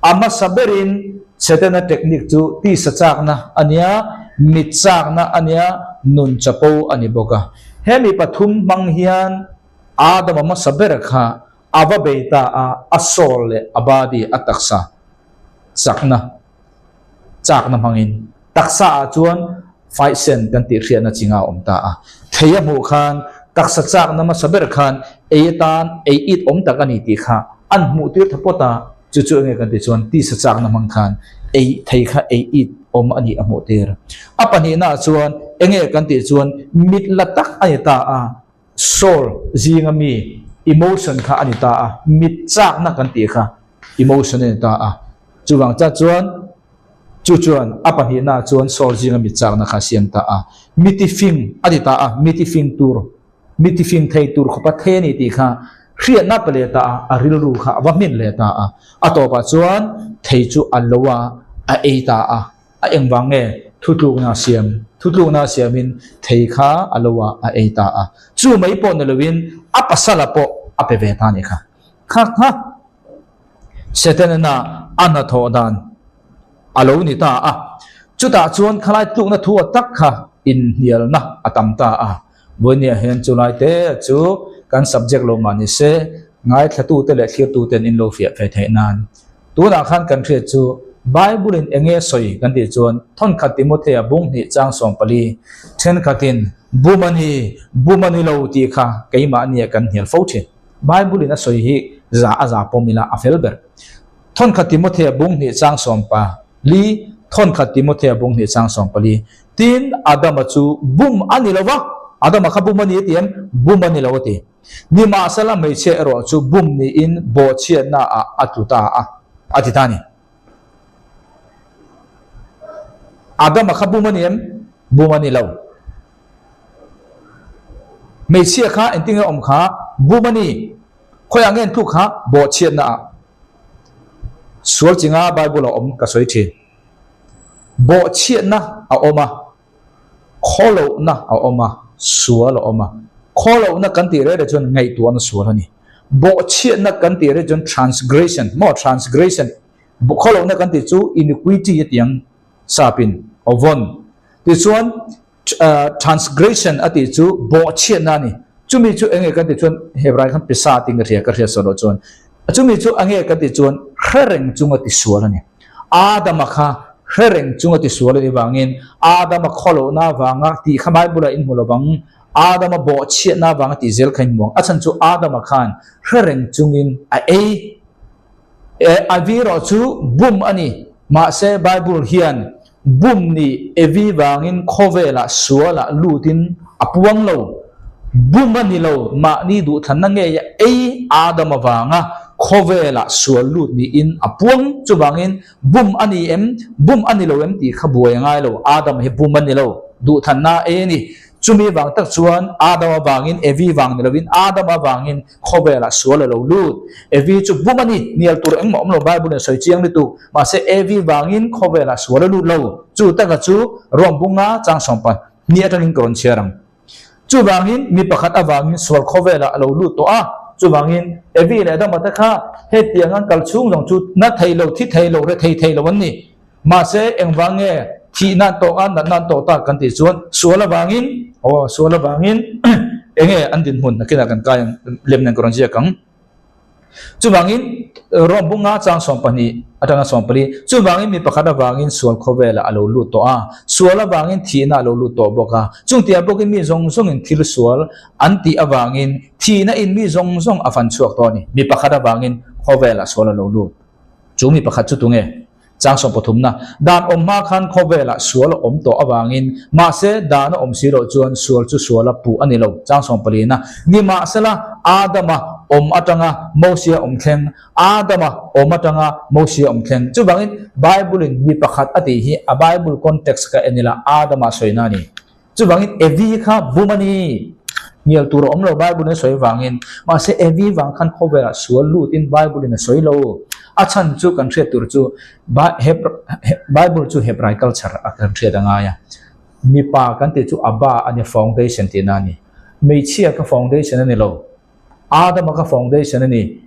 [SPEAKER 1] A hmasa berin Setana technique chu tisa chakna a nia, mit chakna a nia, nun chapo a ni bawk a. Hemi pathum hmang hian Adama hmasa ber kha a va bei ta a, a soul leh a body, a taksa chakna. Chakna hmangin taksa ah chuan faihsen kan tih hriatna chinga a awm ta a. Thei a hmuh khan taksa chakna hmasa ber khan ei atan ei it awm tak a ni tih kha an hmuh tir tha pawt a, chu chu enge kan tih chuan tisa chakna hmang khan ei thei kha ei it awm a nih a hmuh tir. A pahnihna ah chuan enge kan tih chuan mit la tak a ni ta a, soul zinga mi emotion kha a ni ta a, mit chakna kan tih kha emotion a ni ta a. Chuvang chat chuan chu chuan a pahnihna chuan soul zinga mit chakna kha a siam ta a, mi tifing a ni ta a, mi tifing tur, mi tifing thei tur khawpa thei a ni tih kha hriatna pe leh ta a, a rilru kha a va hmin leh ta a. A tawpah chuan thei chu a lo a, a ei ta a. A engvang nge thutlukna a siam? Thutlukna a siamin thei kha a lo a, a ei ta a. Chu mai pawh ni loin a pasala pawh a pe ve ta a nih kha. Kha kha Setana a hnathawh dan a lo ni ta a. Chutah chuan khalai tlukna thu a tak kha inhnialna a tam ta a. Vawinia hian chulai te chu kan subject lo mah ni se, ngaithlatute leh thlirtuten in lo fiah ve theih nan. Tunah khan kan hriat chu Bible-in eng nge sawi kan tih chuan thawnkhat Timothea bung hnih chang 14 thenkhatin bum a ni, bum a ni lo tih kha keimahnia kan hnial fo thin. Bible-in a sawi hi za a za pawm ila a fel ber. Thawnkhat Timothea bung hnih chang 14, thawnkhat Timothea bung hnih chang 14, Tin, Adama chu bum a ni lo va, Adama kha bum a ni a ti em? Bum a ni lo a ti. Nimahsela hmeichhia erawh chu bum niin bawhchhiatnaah a tlu ta a, a ti ta a ni. Adama kha bum a ni em? Bum a ni lo. Hmeichhia kha engtin nge awm kha? Bum a ni. Khawiah nge an tluk kha? Bawhchhiatnaah. Sual chinga Bible a awm ka sawi thin. Bawhchhiatna a awm a, khawlohna a awm a, sual a awm a. Khawlohna kan tih reh reh chuan ngaihtuahna sual a ni. Bawhchhiatna kan tih reh chuan transgression, maw transgression, khawlohna kan tih chu iniquity a ti ang sapin, aw vawn. Tichuan transgression a tih chu bawhchhiatna a ni. Chumi chu enge kan tih chuan Hebrai khan pisa tiin ka hria, ka hriat sual loh chuan. Chumi chu enge kan tih chuan hre reng chunga tisual a ni. Adama kha hre reng chunga tisual a nih vangin Adama khawlohna avanga tih kha Bible-ah in hmu lovang. Adama bawhchhiatna avanga tih zel kha in hmu ang. A chhan chu Adama khan hre reng chungin a ei. Evi erawh chu bum a ni. Mahse Bible hian Bum nih Evi vangin khawvelah sualah lutin a puang lo. Bum a ni lo, mahni duhthlanna ngeia ei Adam avanga khawvelah sual lut niin a puang. Chuvangin bum a ni em, bum a ni lo em tih kha buai a ngai lo. Adam hi bum a ni lo, duhthlanna a ei a ni. Chumi vang tak chuan Adam avangin Evi vang ni lovin Adam avangin Khawvelah sual a lo lut. Evi chu bum a ni, hnial tur engmah awm lo Bible in a sawi chiang lutuk. Mahse Evi vangin khawvelah sual a lut lo. Chu taka chu Rome bunga chang sawmpa hnih atangin ka rawn chhiar ang. Chuvangin mi pakhat avangin sual khawvelah a lo lut tawh a. Chuvangin Evi leh Adama te kha hetiang an kal chhung zawng chu na thei lo, thi thei lo, re thei thei lo an ni. Mahse, engvang nge thihna an tawk a, natna an tawk tak kan tih chuan sual avangin, aw sual avangin enge an dinhmun nakinah kan kai ang lem nen ka rawn ziak ang. Chuvangin, Rome bunga chang 12 atanga 14, chuvangin mi pakhat avangin sual khawvelah a lo lut tawh a, sual avangin thihna a lo lut tawh bawk a, chungtiang bawkin mi zawng zawngin thil sual an tih avangin thihna in mi zawng zawng a fan chhuak tawh a ni. Mi pakhat avangin khawvelah sual a lo lut. Chu mi pakhat chu tunge? Chang 13na, Dan awm hma khan khawvelah sual a awm tawh avangin, mahse dan a awm si loh chuan sual chu suala puh a ni lo. Chang 14na, Nimahsela, Adama awm atanga Mosia awm thleng, Adama awm atanga Mosia awm thleng. Chuvangin, Bible-in mi pakhat a tih hi a Bible context ka en ila Adama sawina a ni. Chuvangin Evi kha bum a ni. Hnial tur a awm lo Bible in a sawi vangin. Mahse Evi vang khan khawvelah sual lutin Bible in a sawi lo. A chhan chu kan hriat tur chu Bible chu Hebrai culture a kan hriat a ngai a. Mipa kan tih chu Abba a ni foundation tihna a ni. Hmeichhia kha foundation a ni lo. Adama kha foundation a ni.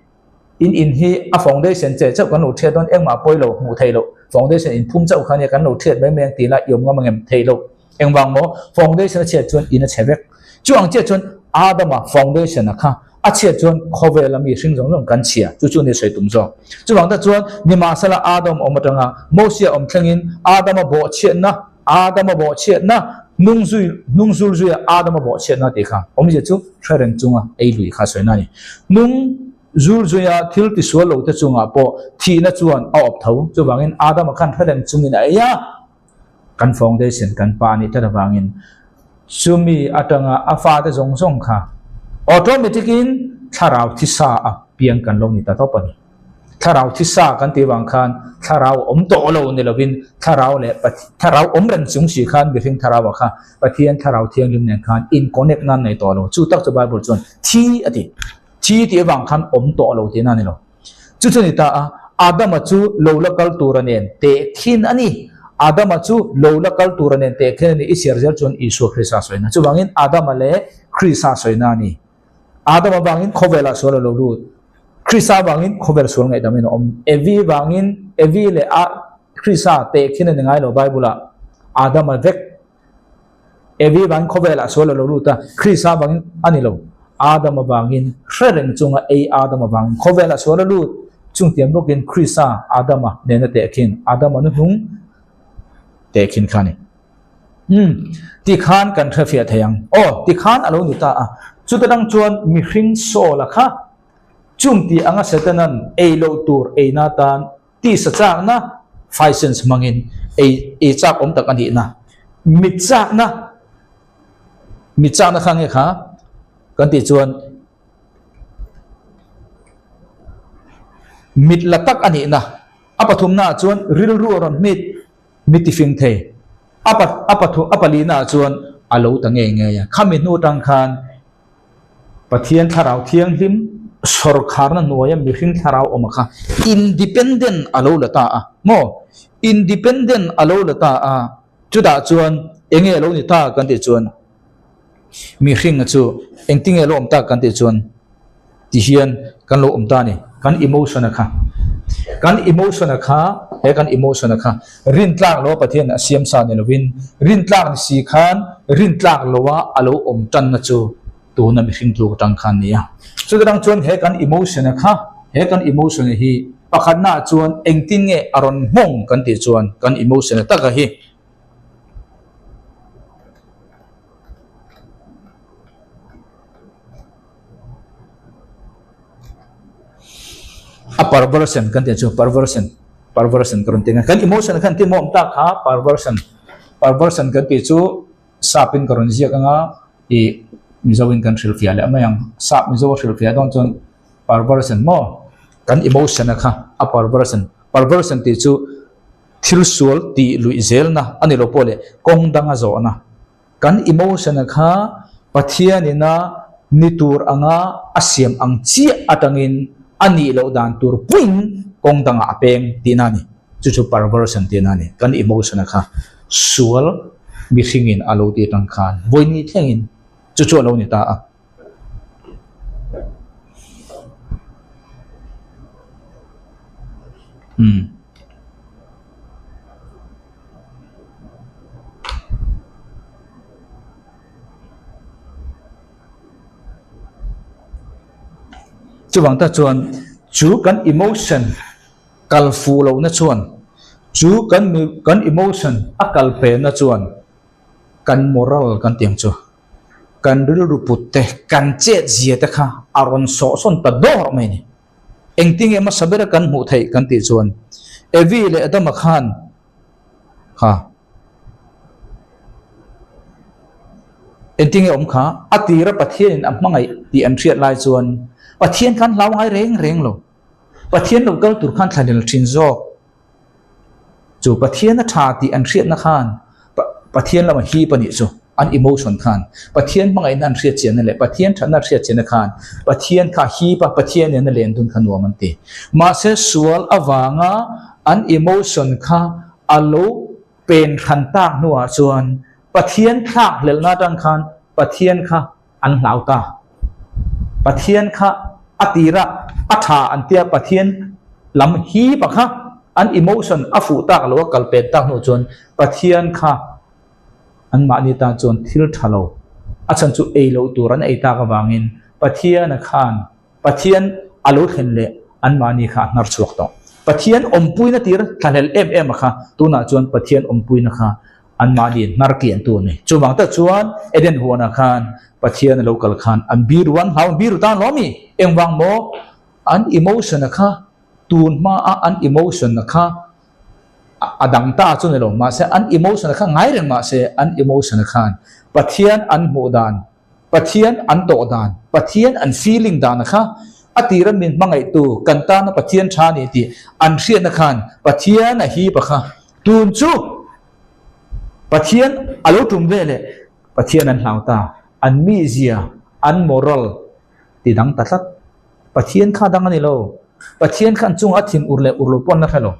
[SPEAKER 1] In in hi a foundation che chauh kan lo thiat dawn engmah pawi lo hmuh theih loh foundation in phum chauh kha nia kan lo thiat mai mai ang tih lai i awm ngam ang em theih loh engvang maw foundation a chhiat chuan in a chhe vek chu ang chiah chuan Adama foundation a kha a chhiat chuan khawvel a mi hring zawng zawng kan chhia chu chu ni sawi tum zawk chuvang tak chuan nimahsela Adam awm atanga Mosia awm thlengin Adama bawhchhiatna Adama bawhchhiatna hnung zui hnung zul zuia Adama bawhchhiatna tih kha awmzia chu hre reng chunga ei lui kha sawi na a ni. Hnung zul zuia thil tisual lote chungah pawh thihna chuan a awp tho. Chuvangin Adama khan hre reng chungin a ei a, kan foundation kan pa a nih tlat avangin chumi atanga a fate zawng zawng kha automatic in thlarau thisa a piang kan lo ni ta tawp a ni. Thlarau thisa kan tih vang khan thlarau awm tawh lo ni lovin thlarau leh thlarau awm reng chung si khan mihring thlarau ah kha Pathian thlarau thianghlim nen khan in connect nan nei tawh lo. Chu tak chu Bible chuan thi a ti. Thi tih avang khan awm tawh lo tihna a ni lo. Chu chu ni ta a, Adama chu lo la kal tura nen tehkhin a ni. Adama chu lo la kal tura nen tehkhin a ni. I chhiar zel chuan Isua Krista sawina. Chuvangin Adama leh Krista sawina a ni. Adam avangin khawvelah sual a lo lut. Krista avangin khawvel sual ngaihdamin a awm. Evi vangin Evi leh a Krista tehkhin a ni ngai lo Bible-ah. Adam a vek. Evi vangin khawvelah sual a lo lut a, Krista vangin a ni lo. Adam avangin hre reng chunga ei Adam avangin khawvelah sual a lut. Chungtiang bawkin Krista Adama nena tehkhin Adama nuhnung tehkhin kha a ni. Umm, tikhan kan hrefiah thei ang. Aw, tikhan a lo ni ta a. Chuta dang chuan mihring Saul-a kha chung tih anga Setanan ei loh tur eina atan tisa chakna, five sense hmangin ei ei chak awm tak a nihna, mit chakna, mit chakna kha nge kha kan tih chuan mit la tak a nihna, a pathumnaah chuan rilru a rawn hmit. Mi tifing thei. A pa a pathu a palina ah chuan a lo ta ngei ngei a. Khami hnu atang khan Pathian thlarau thianghlim sawrkharna hnuaia mihring thlarau awm a kha independent a lo la ta a. Maw? Independent a lo la ta a. Chutah chuan enge a lo ni ta kan tih chuan. Mihringa chu engtinge lo awm tak kan tih chuan ti hian kan lo awm ta a ni. Kan emotion-a kha, kan emotion-a kha, he kan emotion-a kha rintlak loa Pathian a siam sa ni lovin rintlak ni si khan rintlak loa a lo awm tanna chu tuna mihring tluk atang khan a ni a. Chuti dang chuan he kan emotion-a kha, he kan emotion-a hi pakhatnaah chuan engtin nge a rawn nghawng kan tih chuan kan emotion-a taka hi. A perversion kan tih chu perversion perversion ka rawn ti ang e. Kan emotion khan tin maw awm tak kha perversion perversion kan tih chu sap in ka rawn ziak ang a ih mizo in kan hrilhfiah leh mai ang sap mizo a hrilhfiah dawn chuan perversion maw kan emotion a kha a perversion perversion tih chu thil sual tih luih zelna a ni lo pawh leh kawng danga zawhna. Kan emotion-a kha Pathianina ni tur anga a siam ang chiah atangin a nih loh dan tur puiin kawng dangah a peng tihna a ni. Chu chu perversion tihna a ni. Kan emotion-a kha sual mihringin a lo tih atang khan vawini thlengin chu chu a lo ni ta a. Umm. Chuvang tak chuan chu kan emotion kal fuh lohna chuan chu kan kan emotion a kal pehna chuan kan moral kan tih ang chu kan rilru put te kan chet zia te kha a rawn sawh sawn ta dawr mai a ni. Engtinge hmasa bera kan hmuh theih kan tih chuan Evi leh Adama khan kha engtinge awm kha a tira Pathianin a hmangaih tih an hriat lai chuan Pathian khan hlau ngai reng reng lo. Pathian lo kal tur khan thlanel thin zawk. Chu Pathian a tha tih an hriatna khan Pathian lama hip a nih chu an emotion khan Pathian hmangaihna an hriat chianna leh Pathian thatna an hriat chianna khan Pathian kha hip a Pathian nena len dun kha nuam an ti. Mahse sual avanga an emotion kha a lo pen hran tak hnuah chuan Pathian thlak hlelhna atang khan Pathian kha an hlau ta. Pathian kha a tira a tha an tia Pathian lam hip a kha an emotion a fuh tak lo a kal pen tak hnu chuan Pathian kha an mahni tan chuan thil tha lo a chhan chu ei loh tur an ei tak avangin Pathian a khan Pathian a lo thlen leh an mahni kha a hnar chhuak tawh. Pathian awmpuina tir thlahlel em em a kha tunah chuan Pathian awmpuina kha an mahni hnar kian tu a ni. Chuvang tak chuan Eden huanah khan Pathian a lo kal khan an biru an hlau an biru tan lo a mi? Engvang maw? An emotion a kha tun hmaa an emotion a kha a dang ta chu ni lo mahse an emotion a kha ngai reng mahse an emotion a khan Pathian an hmuh dan Pathian an tawh dan, Pathian an feeling dan a kha a tira min hmangaihtu kan tana Pathian tha ni tih an hriatna khan Pathian a hip a kha. Tun chu Pathian a lo tum ve leh Pathian an hlau ta, an mizia, an moral ti dang ta tlat. Pathian kha dang a ni lo. Pathian kha an chungah a thin ur leh ur lo pawh an la hre lo.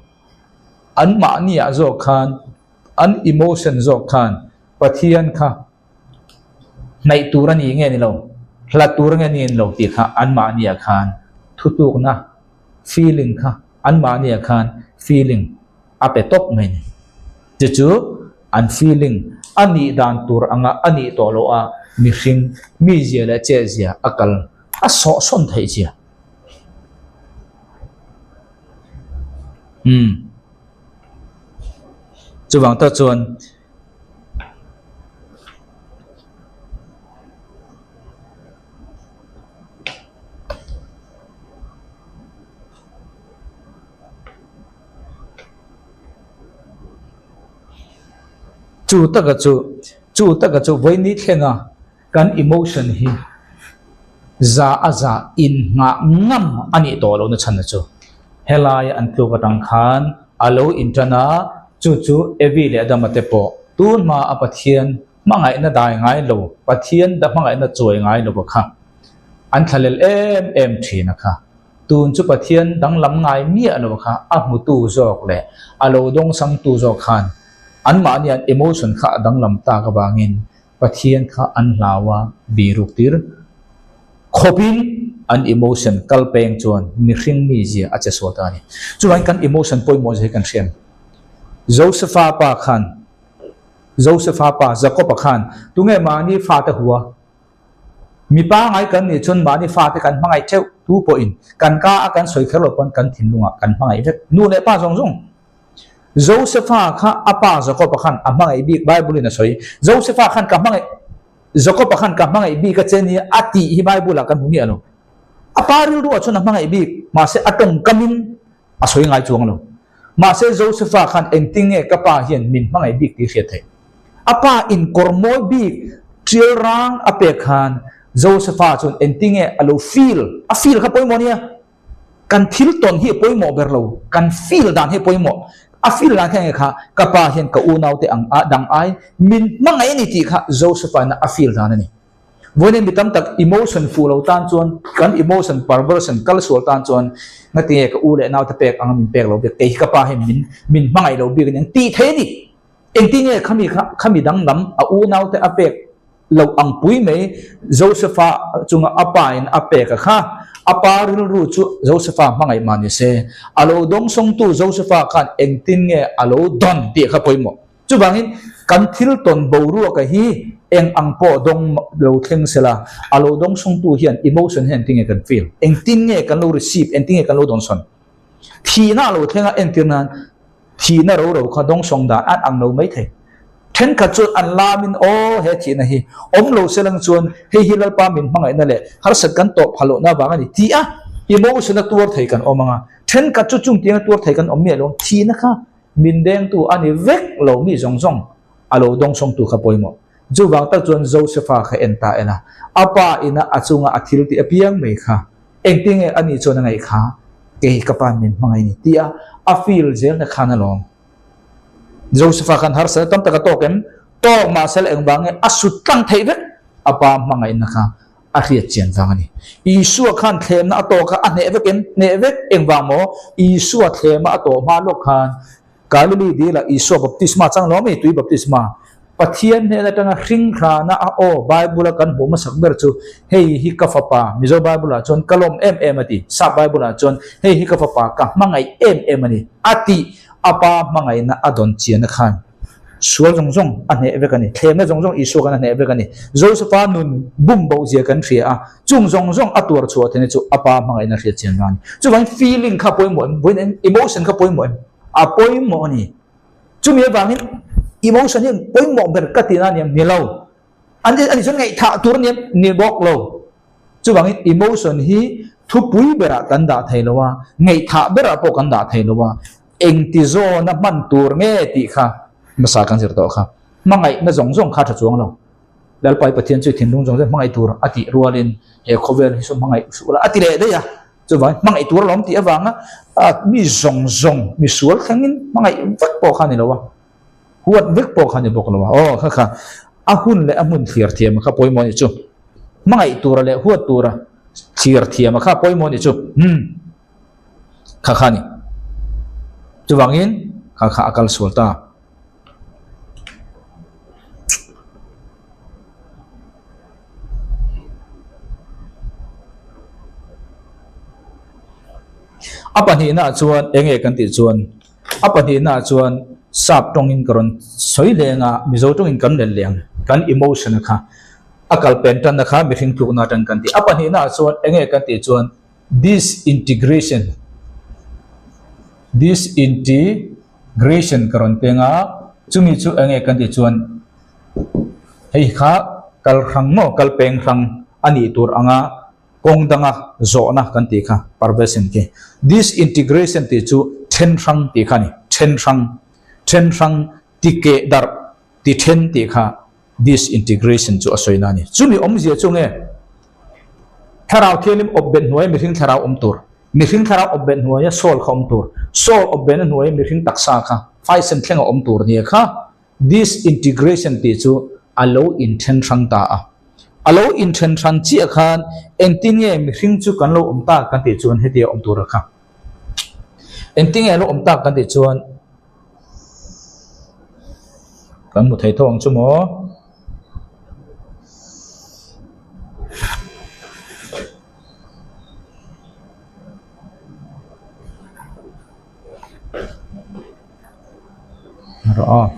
[SPEAKER 1] An mahniah zawk khan, an emotion zawk khan Pathian kha hnaih tur a ni nge ni lo, hlat tur nge ni lo tih kha anmahniah khan thutlukna feeling kha anmahniah khan feeling a pe tawp mai a ni. Chu chu an feeling a nih dan tur anga a nih tawh loh a mihring mizia leh chehzia a kal a sawhsawn theih zia. Umm. Chuvang tak chuan. Chu taka chu chu taka chu vawiini thlenga kan emotion hi za a za innghah ngam a nih tawh lohna chhan chu helaia an tluk atang khan a lo intan a, chu chu Evi leh Adama te pawh tun hma a Pathian hmangaihna dai ngai lo, Pathian da hmangaihna chuai ngai lo kha an thlalel em em thin a kha. Tun chu Pathian danglam ngai miah lo kha a hmutu zawk leh a lo dawngsangtu zawk khan anmahni an emotion kha a danglam tak avangin. Pathian kha an hlau a, biruk tir khawpin an emotion kal peng chuan mihring mizia a che sual ta a ni. Chuvangin kan emotion pawimawh zia hi kan hriat. Josepha pa khan, Josepha pa Jacob-a khan tunge mahni fate hua Mi pangai kan nih chuan mahni fate kan hmangaih theuh tu pawhin kan ka a kan sawi kher lo pawn kan thinlungah kan hmangaih vek. Nu leh pa zawng zawng. Josepha kha a pa Jacob-a khan a hmangaih bik Bible in a sawi. Josepha khan ka hmangaih Jacob-a khan ka hmangaih bik a che nia a tih hi Bible ah kan hmu miah lo. A pa rilruah chuan a hmangaih bik mahse a tawngkamin a sawi ngai chuang lo. Mahse Josepha khan engtin nge ka pa hian min hmangaih bik tih hriat theih? A pa in kawr mawi bik tial rang a pek khan Josepha chuan engtin nge a lo feel? A feel kha pawimawh nia. Kan thil tawn hi a pawimawh ber lo, kan feel dan hi a pawimawh. A feel dan kha enge kha ka pa hian ka unaute ang a dang ai min hmangaih a ni tih kha Josepha ina a feel dan a ni. Vawiin mi tam tak emotion fuh lo tan chuan kan emotion perversion kal sual tan chuan ngatinge ka u leh naute pek anga min pek lo bik kei hi ka pa hian min min hmangaih lo bik a ni ang tih thei a ni. Engtinge khami kha khami danglam a u naute a pek lo ang pui mai Josepha chunga a pa in a pek a kha a pa rilru chu Josepha hmangaih mah ni se a lo dawngsawngtu Josepha khan engtin nge a lo dawn tih kha pawimawh. Chuvangin, kan thil tawn boruaka hi eng ang pawh dawng lo thleng sela, a lo dawng sungtu hian emotion hian engtin nge kan feel? Engtin nge kan lo receive? Engtin nge kan lo dawnsawn? Thihna a lo thleng a, entir nan thihna ro ro kha dawngsawng dan an ang lo mai thei. Thenkhat chuan an lamin, Aw, he thihna hi awm lo selang chuan hei hi Lalpa min hmangaihna leh harsat kan tawh phah lohna vang a ni ti a, emotion a tuar thei kan awm ang a. Thenkhat chu chungtianga tuar thei kan awm miah lo. Thihna kha Min dengtu a ni vek lo mi zawng zawng a lo dawngsawngtu kha pawimawh. Chuvang tak chuan Josepha kha en ta en a, a pa ina a chunga a thil tih apiang mai kha engtinge a nih chuan a ngaih kha kei ka pa min hmangaih ni tia a feel zelna khan a lawm. Josepha khan harsatna tam tak a tawk em? Tawk mahse la engvang nge a sut tlang theih vek a pa hmangaihna kha a hriat chian vang a ni. Isua khan thlemna a tawk a, a hneh vek em? Hneh vek. Engvang maw? Isua thlema a tawh hma lawk khan Galili dilah Isua baptisma chang lo mai, tui baptisma. Pathian hnen atanga hringhrana a aw Bible-a kan hmuh hmasak ber chu hei hi ka fapa, Mizo Bible-ah chuan ka lawm em em a ti, Sap Bible-ah chuan hei hi ka fapa ka hmangaih em em a ni a tih a pa hmangaihna a dawn chianna khan. Sual zawng zawng a hneh vek a ni. Thlemna zawng zawng Isua khan a hneh vek a ni. Josepha nun bum boh zia kan hria a, chung zawng zawng a tuar chhuah theihna chu a pa hmangaihna hriat chian vang a ni. Chuvangin feeling kha pawimawh em? Vawiin eng emotion kha pawimawh em? A pawimawh a ni. Chumi avangin emotion hi pawimawh ber ka tihna a ni em? Ni lo. An ani chuan ngaihthah tur a ni em? Ni bawk lo. Chuvangin emotion hi thupui berah kan dah thei lo a, ngaihthah berah pawh kan dah thei lo a, engti zawna hman tur nge tih kha hmasa kan zir tawh kha. Hmangaihna zawng zawng kha a tha chuang lo. Lalpai Pathian chu thinlung zawng zawng hmangaih tur a tih rualin he khawvel hi chu hmangaih suh la a ti leh daih a. Chuvangin hmangaih tur alawm tih avanga mi zawng zawng misual thlengin hmangaih vek pawh kha a ni lo a. Huat vek pawh kha ni bawk lo a. Aw kha kha a hun leh a hmun thlir thiam a kha pawimawh ni chu. Hmangaih tura leh huat tura thlir thiam a kha pawimawh ni chu. Umm kha kha ni. Chuvangin kha kha a kal sual ta. A pahnihnaah chuan enge kan tih chuan A pahnihnaah chuan sap tawngin ka rawn sawi leng a, Mizo tawngin kan let leng, kan emotion a kha a kal pen tanna kha mihring tlukna atang kan ti. A pahnihnaah chuan enge kan tih chuan disintegration, disintegration ka rawn peng a, chumi chu enge kan tih chuan hei kha kal hrang maw kal peng hrang a nih tur anga Kawng danga zawhna kan tih kha perversion khi. Disintegration tih chu then hrang tih kha a ni. Then hrang, then hrang ti keh darh, ti then tih kha disintegration chu a sawina a ni. Chumi awmzia chu nge Thlarau Thianghlim awp bet hnuaia mihring thlarau awm tur, mihring thlarau awp bet hnuaia soul kha awm tur, soul awp betna hnuaia mihring taksa kha faisen thlenga awm tur nia kha Disintegration tih chu a lo inthen hrang ta a. A lo inthen hran chiah khan engtin nge mihring chu kan lo awm tak kan tih chuan hetia awm tur a kha. Engtin nge a lo awm tak kan tih chuan kan hmu thei tho ang chu maw? rawh aw.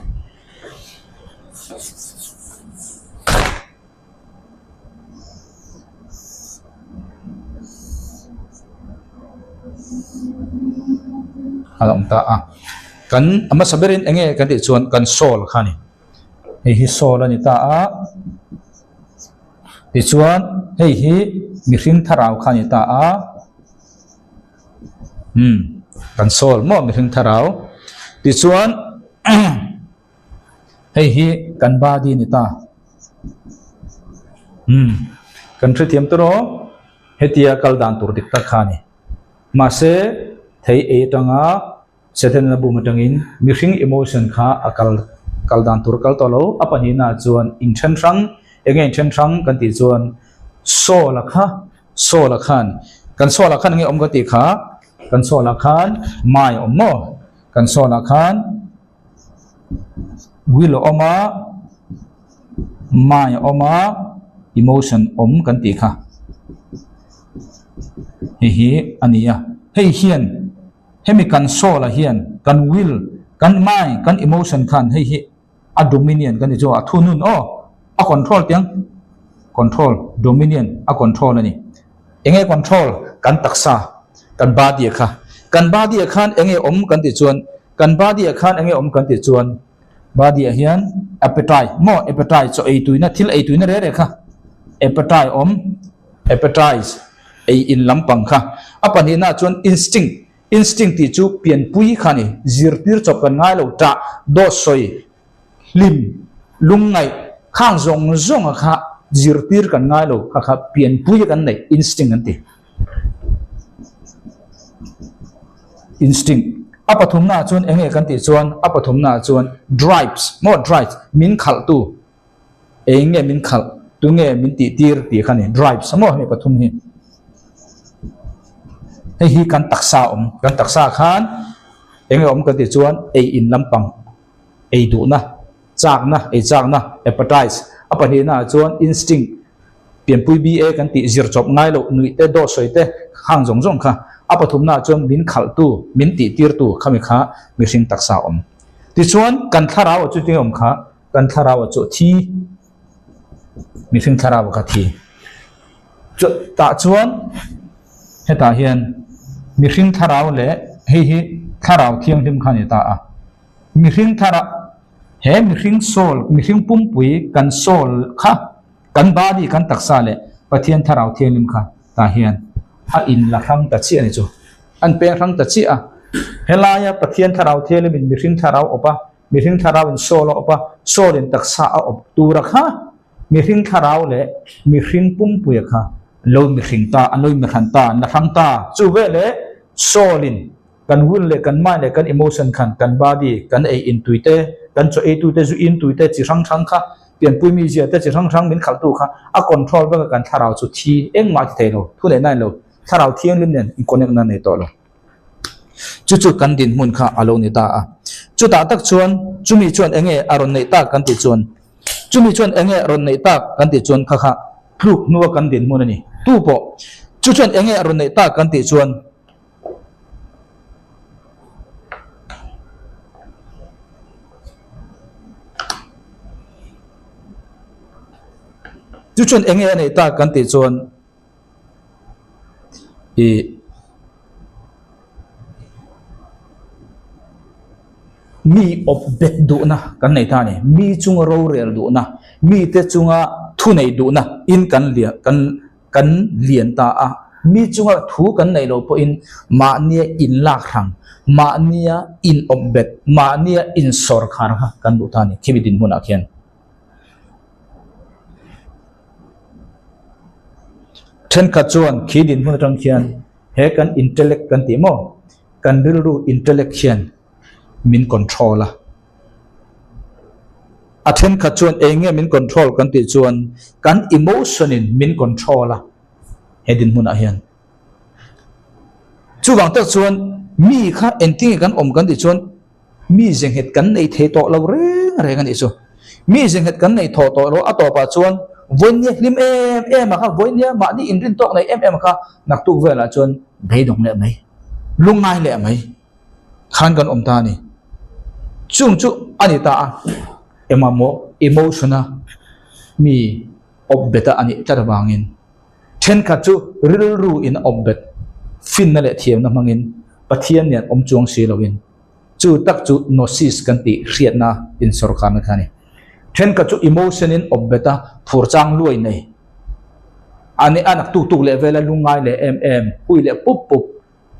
[SPEAKER 1] A lo awm ta a kan a hmasa berin eng nge kan tih chuan kan soul kha a ni hei hi soul a ni ta a tichuan hei hi mihring thlarau kha a ni ta a umm kan soul maw mihring thlarau tichuan. Hei hi kan body ni ta. Umm kan hrethiam tur aw hetia kal dan tur dik tak kha a ni. Mahse thei ei atanga Satan-a bum atangin mihring emotion kha a kal kal dan tur kal tawh lo. A pahnihna chuan inthen hrang eng nge inthen hrang kan tih chuan Saul-a kha Saul-a khan kan Saul-a khan eng nge awm ka tih kha kan Saul-a khan mai a awm maw kan Saul-a khan. Will a awm a, mind a awm a, emotion awm kan tih kha hei hi a ni a. Hei hian hemi kan soul ah hian kan will, kan mind, kan emotion khan hei hi a dominion kan tih chu a thunun aw a control tiang control dominion a control a ni. Enge control kan taksa kan body kha kan body ah khan enge awm kan tih chuan Kan body ah khan enge awm kan tih chuan body ah hian appetite maw appetite chaw ei tuina thil ei tuina reh reh kha appetite awm appetite ei in lampang kha a pahnihna ah chuan instinct instinct tih chu pianpui kha a ni zirtir chawp kan ngai lo tah dawt sawi hlim lungngaih khang zawng zawng a kha zirtir kan ngai lo kha kha pianpui a kan neih instinct an ti. Instinct. A pathumna ah chuan eng nge kan tih chuan a pathumna ah chuan drives maw drives min khalh tu eng nge min khalh tu nge min tih tir tih kha ni drives maw hemi pathum hi hei hi kan taksa awm kan taksa khan eng nge awm kan tih chuan ei in lampang ei duhna chakna ei chakna appetite a pahnihna ah chuan instinct Pianpui BA kan tih zir chawp ngai loh nuih te dawt sawi te hang zawng zawng kha a pathumna ah chuan min khalh tu min tih tir tu khami kha mihring taksa a awm. Tichuan kan thlarau ah chu tinge awm kha kan thlarau ah chu thi mihring thlarau ah kha thi chu tah chuan hetah hian mihring thlarau leh hei hi thlarau thianghlim kha a ni ta a mihring thlarau he mihring soul mihring pumpui kan soul kha Kan body, kan taksa leh Pathian Thlarau Thianghlim kha tah hian a in la hrang ta chiah a ni chu. An peng hrang ta chiah a. Helaia Pathian Thlarau Thianghlim in mihring thlarau awp a, mihring thlarau in soul a awp a, soul in taksa a awp tura kha mihring thlarau leh mihring pumpuia kha lo mihring ta, an lo inmihran ta, an la hrang ta. Chu veleh soul in Kan will leh kan mind leh kan emotion khan kan body, kan ei in tui te, kan chaw ei tu te, zu in tui te chi hrang hrang kha, pianpui mizia te chi hrang hrang min khalh tu kha a control vek a kan thlarau chu thi engmah ti thei lo, thu neih na in lo, thlarau thianghlim nen in connect na nei tawh lo. Chu chu kan dinhmun kha a lo ni ta a. Chutah tak chuan chumi chuan enge a rawn neih tak kan tih chuan chumi chuan enge rawn neih tak kan tih chuan kha kha tluk hnua kan dinhmun a ni. Tu pawh chu chuan enge a rawn neih tak kan tih chuan Chu chuan eng nge a neih tak kan tih chuan ih mi awp bet duhna kan nei ta a ni. Mi chunga rorel duhna, mite chunga thunei duhna in kan lian kan. Kan lian ta a, mi chunga thu kan neih loh pawhin mahnia inlak hrang, mahnia inawp bet, mahnia insawr khar kha kan duh ta a ni khimi dinhmunah khian. Thenkhat chuan khi dinhmun atang khian he kan intellect kan tih maw, kan rilru intellect hian min control a. A thenkhat chuan eng nge min control kan tih chuan kan emotion in min control a he dinhmunah hian. Chuvang tak chuan mi kha engtin nge kan awm kan tih chuan mi zenghet kan nei thei tawh lo reng reng a nih chu. Mi zenghet kan nei thawh tawh lo a tawpah chuan vawinia hlim em em a kha vawinia mahni inrin tawk nei em em a kha naktuk velah chuan beidawng leh mai, lungngai leh mai. Khan kan awm ta a ni. Chung chu a ni ta a, engmah maw emotion-a mi awp bet a anih tlat avangin thenkhat chu rilru in a awp bet finna leh thiamna hmangin Pathian nen awm chuang si loin chu tak chu gnosis kan tih hriatna insawrkharna kha a ni. Thenkhat chu emotion in awp bet a phur chang luai nei a ni a nak tuk tuk leh vela lungngai leh em em hui leh pup pup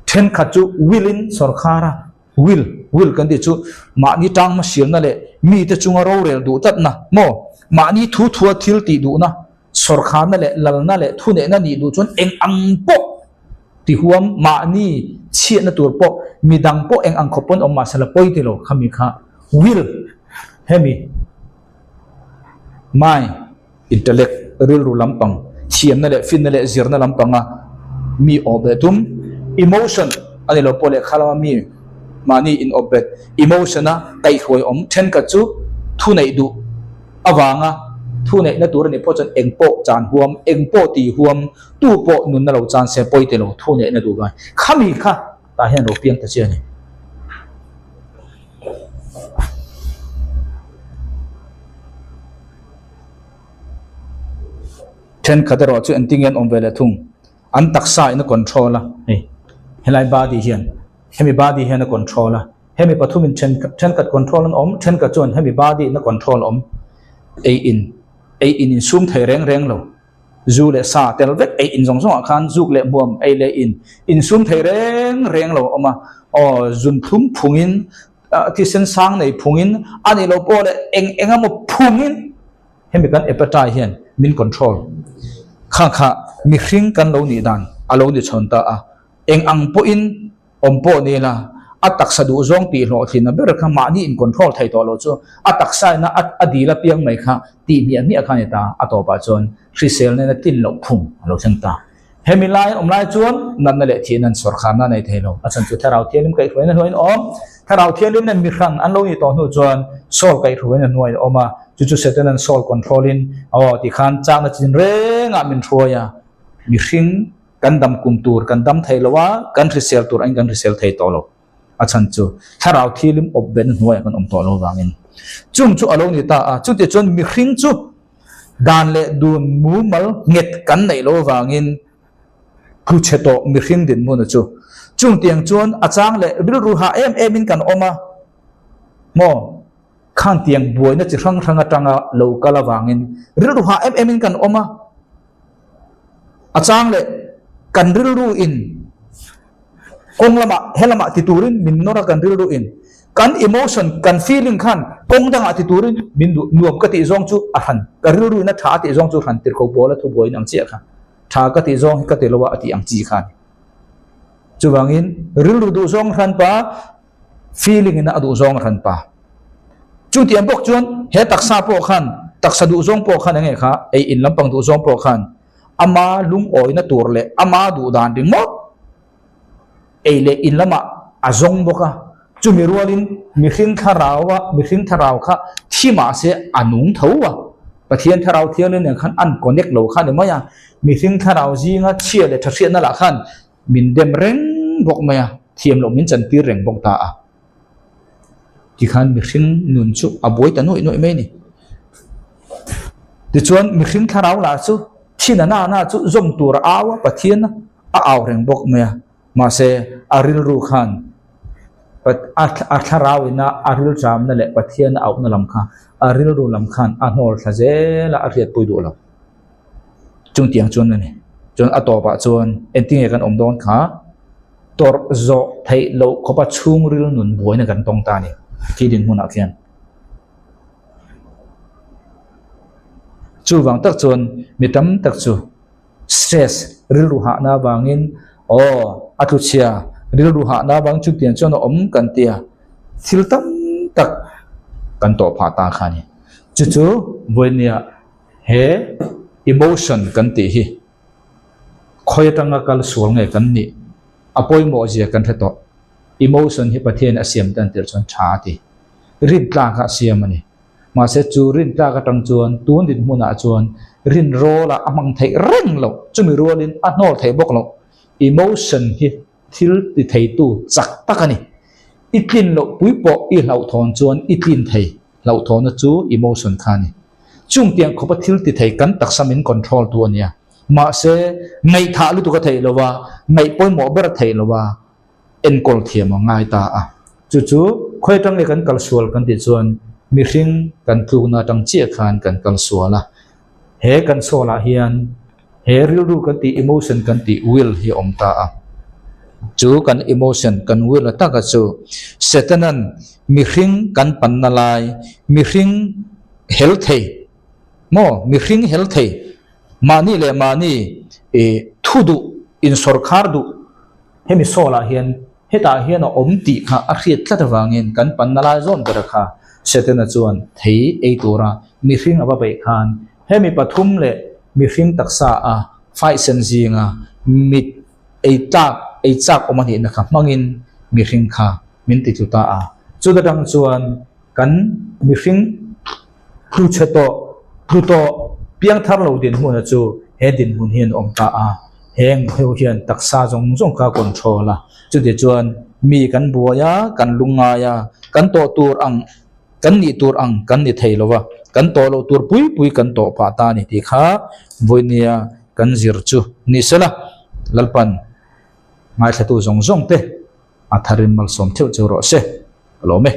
[SPEAKER 1] thenkhat chu will in sawrkhar a Will, will kan tih chu mahni tang hmasialna leh mite chunga rorel duh tlatna maw? Mahni thu thua thil tih duhna, sawrkharna leh lalna leh thunehna nih duh chuan eng ang pawh ti huam, mahni chhiatna tur pawh, midang pawh eng ang khawp pawn awm mahse la pawi ti lo khami kha will hemi mind. Intellect, rilru lampang, thiamna leh finna leh zirna lampanga mi awhbeh tum, emotion, a ni lo pawh lehkha lama mi mahni inawhbet, emotion-a kaihhruai awm thenkhat chu thu neih duh avanga thu neihna tur a nih pawh chuan eng pawh chan huam, eng pawh ti huam, tu pawh nunna lo chan se pawi ti lo thu neihna duh vai khami kha tah hian lo piang ta che a ni. Thenkhat erawh chu engtin nge an awm ve leh thung? An taksa in a control a, hei helai body hian hemi body hian a control a, hemi pathumin then thenkhat control an awm, thenkhat chuan hemi body in a control awm, ei in ei in insum thei reng reng lo, zu leh sa tel vek ei in zawng zawng ah khan zuk leh hmuam ei leh in insum thei reng reng lo a awm a, aw zun thlum phungin Thisen sang nei phungin a nih loh pawh leh eng eng emaw phungin hemi kan appetite hian min control. Kha kha mihring kan lo nih dan a lo ni chhawn ta a, eng ang pawhin awm pawh ni ila a taksa duh zawng tih hlawhtlinna ber kha mahni in control thei tawh loh chu a taksa ina a dil apiang mai kha tih hmiah hmiah kha a ni ta, a tawpah chuan hrisel nena tlin loh phung a lo thleng ta. Hemi lai awm lai chuan natna leh thihna an sawrkharna a nei thei lo. A chhan chu Thlarau Thianghlim kaihhruaina hnuaiin a awm. Thlarau Thianghlim nen mihran an lo nih tawh hnu chuan Saul kaihhruaina hnuaiin a awm a, chu chu Satan-a'n Saul control-in aw tikhan chakna chin rengah min hruai a, mihring kan dam kum tur kan dam thei lo a, kan hrisel tur angin kan hrisel thei tawh lo. A chhan chu Thlarau Thianghlim awp betna hnuaiah kan awm tawh lo vangin. Chung chu a lo ni ta a, chutichuan mihring chu Dan leh dun mumal nghet kan neih loh avangin tluchhe tawh mihring dinhmuna chu chungtiang chuan a chang leh rilru hah em emin kan awm a maw? Khangtiang buaina chi hrang hrang atanga lo kal avangin rilru hah em emin kan awm a, a chang leh kan rilru in Kawng lamah he lamah ti turin min nawr a kan rilru in kan emotion kan feeling khan kawng dangah ti turin min duh nuam ka tih zawng chu a hran ka rilru in a tha a tih zawng chu hran tirhko pawl a thubuai in ang chiah kha tha ka tih zawng hi ka ti lo a a tih ang chi kha a ni. Chuvangin rilru duh zawng hran pa feeling in a duh zawng a hran pa. Chutiang bawk chuan he taksa pawh khan taksa duh zawng pawh khan enge kha ei in lampang duh zawng pawh khan ama lungawina tur leh ama duh dan ringawt ei leh in lamah a zawng bawk a, chumi rualin mihring thlarau a mihring thlarau kha thi mah se a nung tho a, Pathian thlarau thianghlim nen khan an connect lo kha a ni mai a, mihring thlarau zinga chhia leh tha hriatna lah khan min dem reng bawk mai a, thiam loh min chantir reng bawk ta a. Tikhan mihring nun chu a buai ta nuaih nuaih mai a ni. Tichuan mihring thlarau lah chu thin a nana chu zawm tur a au a, Pathian a au reng bawk mai a. Mahse a rilru khan a thlarau ina a rilṭamna leh Pathian a auhna lam kha a rilru lam khan a hnawl thla zel a, a hriatpui duh lo. Chungtiang chuan a ni. Chuan a tawpah chuan engtinge kan awm dawn kha? Tawrh zawh theih loh khawpa chhungril nun buaina kan tawng ta a ni khi dinhmunah khian. Chuvang tak chuan mi tam tak chu stress rilru hahna avangin aw a tluchhia rilru hahna avang chutiang chuan a awm kan tia thil tam tak kan tawh phah ta kha a ni. Chu chu vawinia he emotion kan tih hi. Khawi atanga kal sual nge kan nih? A pawimawh zia kan hre tawh. Emotion hi Pathian a siam tan tirh chuan tha a ti. Rin tlak a siam a ni. Mahse chu rin tlak atang chuan tun dinhmunah chuan rin rawlah a hmang theih reng loh. Chumi rualin a hnawl theih bawk loh. Emotion hi thil ti theitu chak tak a ni. I tlin loh pui pawh i hlauhthawn chuan i tlin thei. Hlauhthawnna chu emotion kha a ni. Chung tiang khawpa thil ti thei kan taksa min control tu a nia. Mahse, ngaihthah lutuk a theih lo a, ngaih pawimawh ber a theih lo a, enkawl thiam a ngai ta a. Chu chu khawi atang nge kan kal sual kan tih chuan mihring kan tlukna atang chiah khan kan kal sual a. He kan soul ah hian he rilru kan tih emotion kan tih will hi a awm ta a. Chu kan emotion kan will a taka chu Satanan mihring kan panna lai mihring hel thei maw mihring hel thei mahni leh mahni ih thu duh insawrkhar duh Hemi Saul-ah hian hetah hian a awm tih kha a hriat tlat avangin kan panna lai zawn bera kha Setana chuan thei ei tura mihring a va beih khan hemi pathum leh mihring taksa a faihsen zinga mit ei tlak ei chak awm a nihna kha hmangin mihring kha min ti tlu ta a. Chuta tang chuan kan mihring tlu chhe tawh, tlu tawh piangthar lo dinhmuna chu he dinhmun hian a awm ta a. Heng ho hian taksa zawng zawng kha control a, chuti chuan mi kan buai a, kan lungngai a, kan tawh tur ang, kan nih tur ang kan ni thei lo va, kan tawh loh tur pui pui kan tawh phah ta a ni tih kha vawinia kan zir chu ni sela, Lalpan ngaithlatu zawng zawng te a tharin malsawm theuh cheu rawh se, ka lawm e.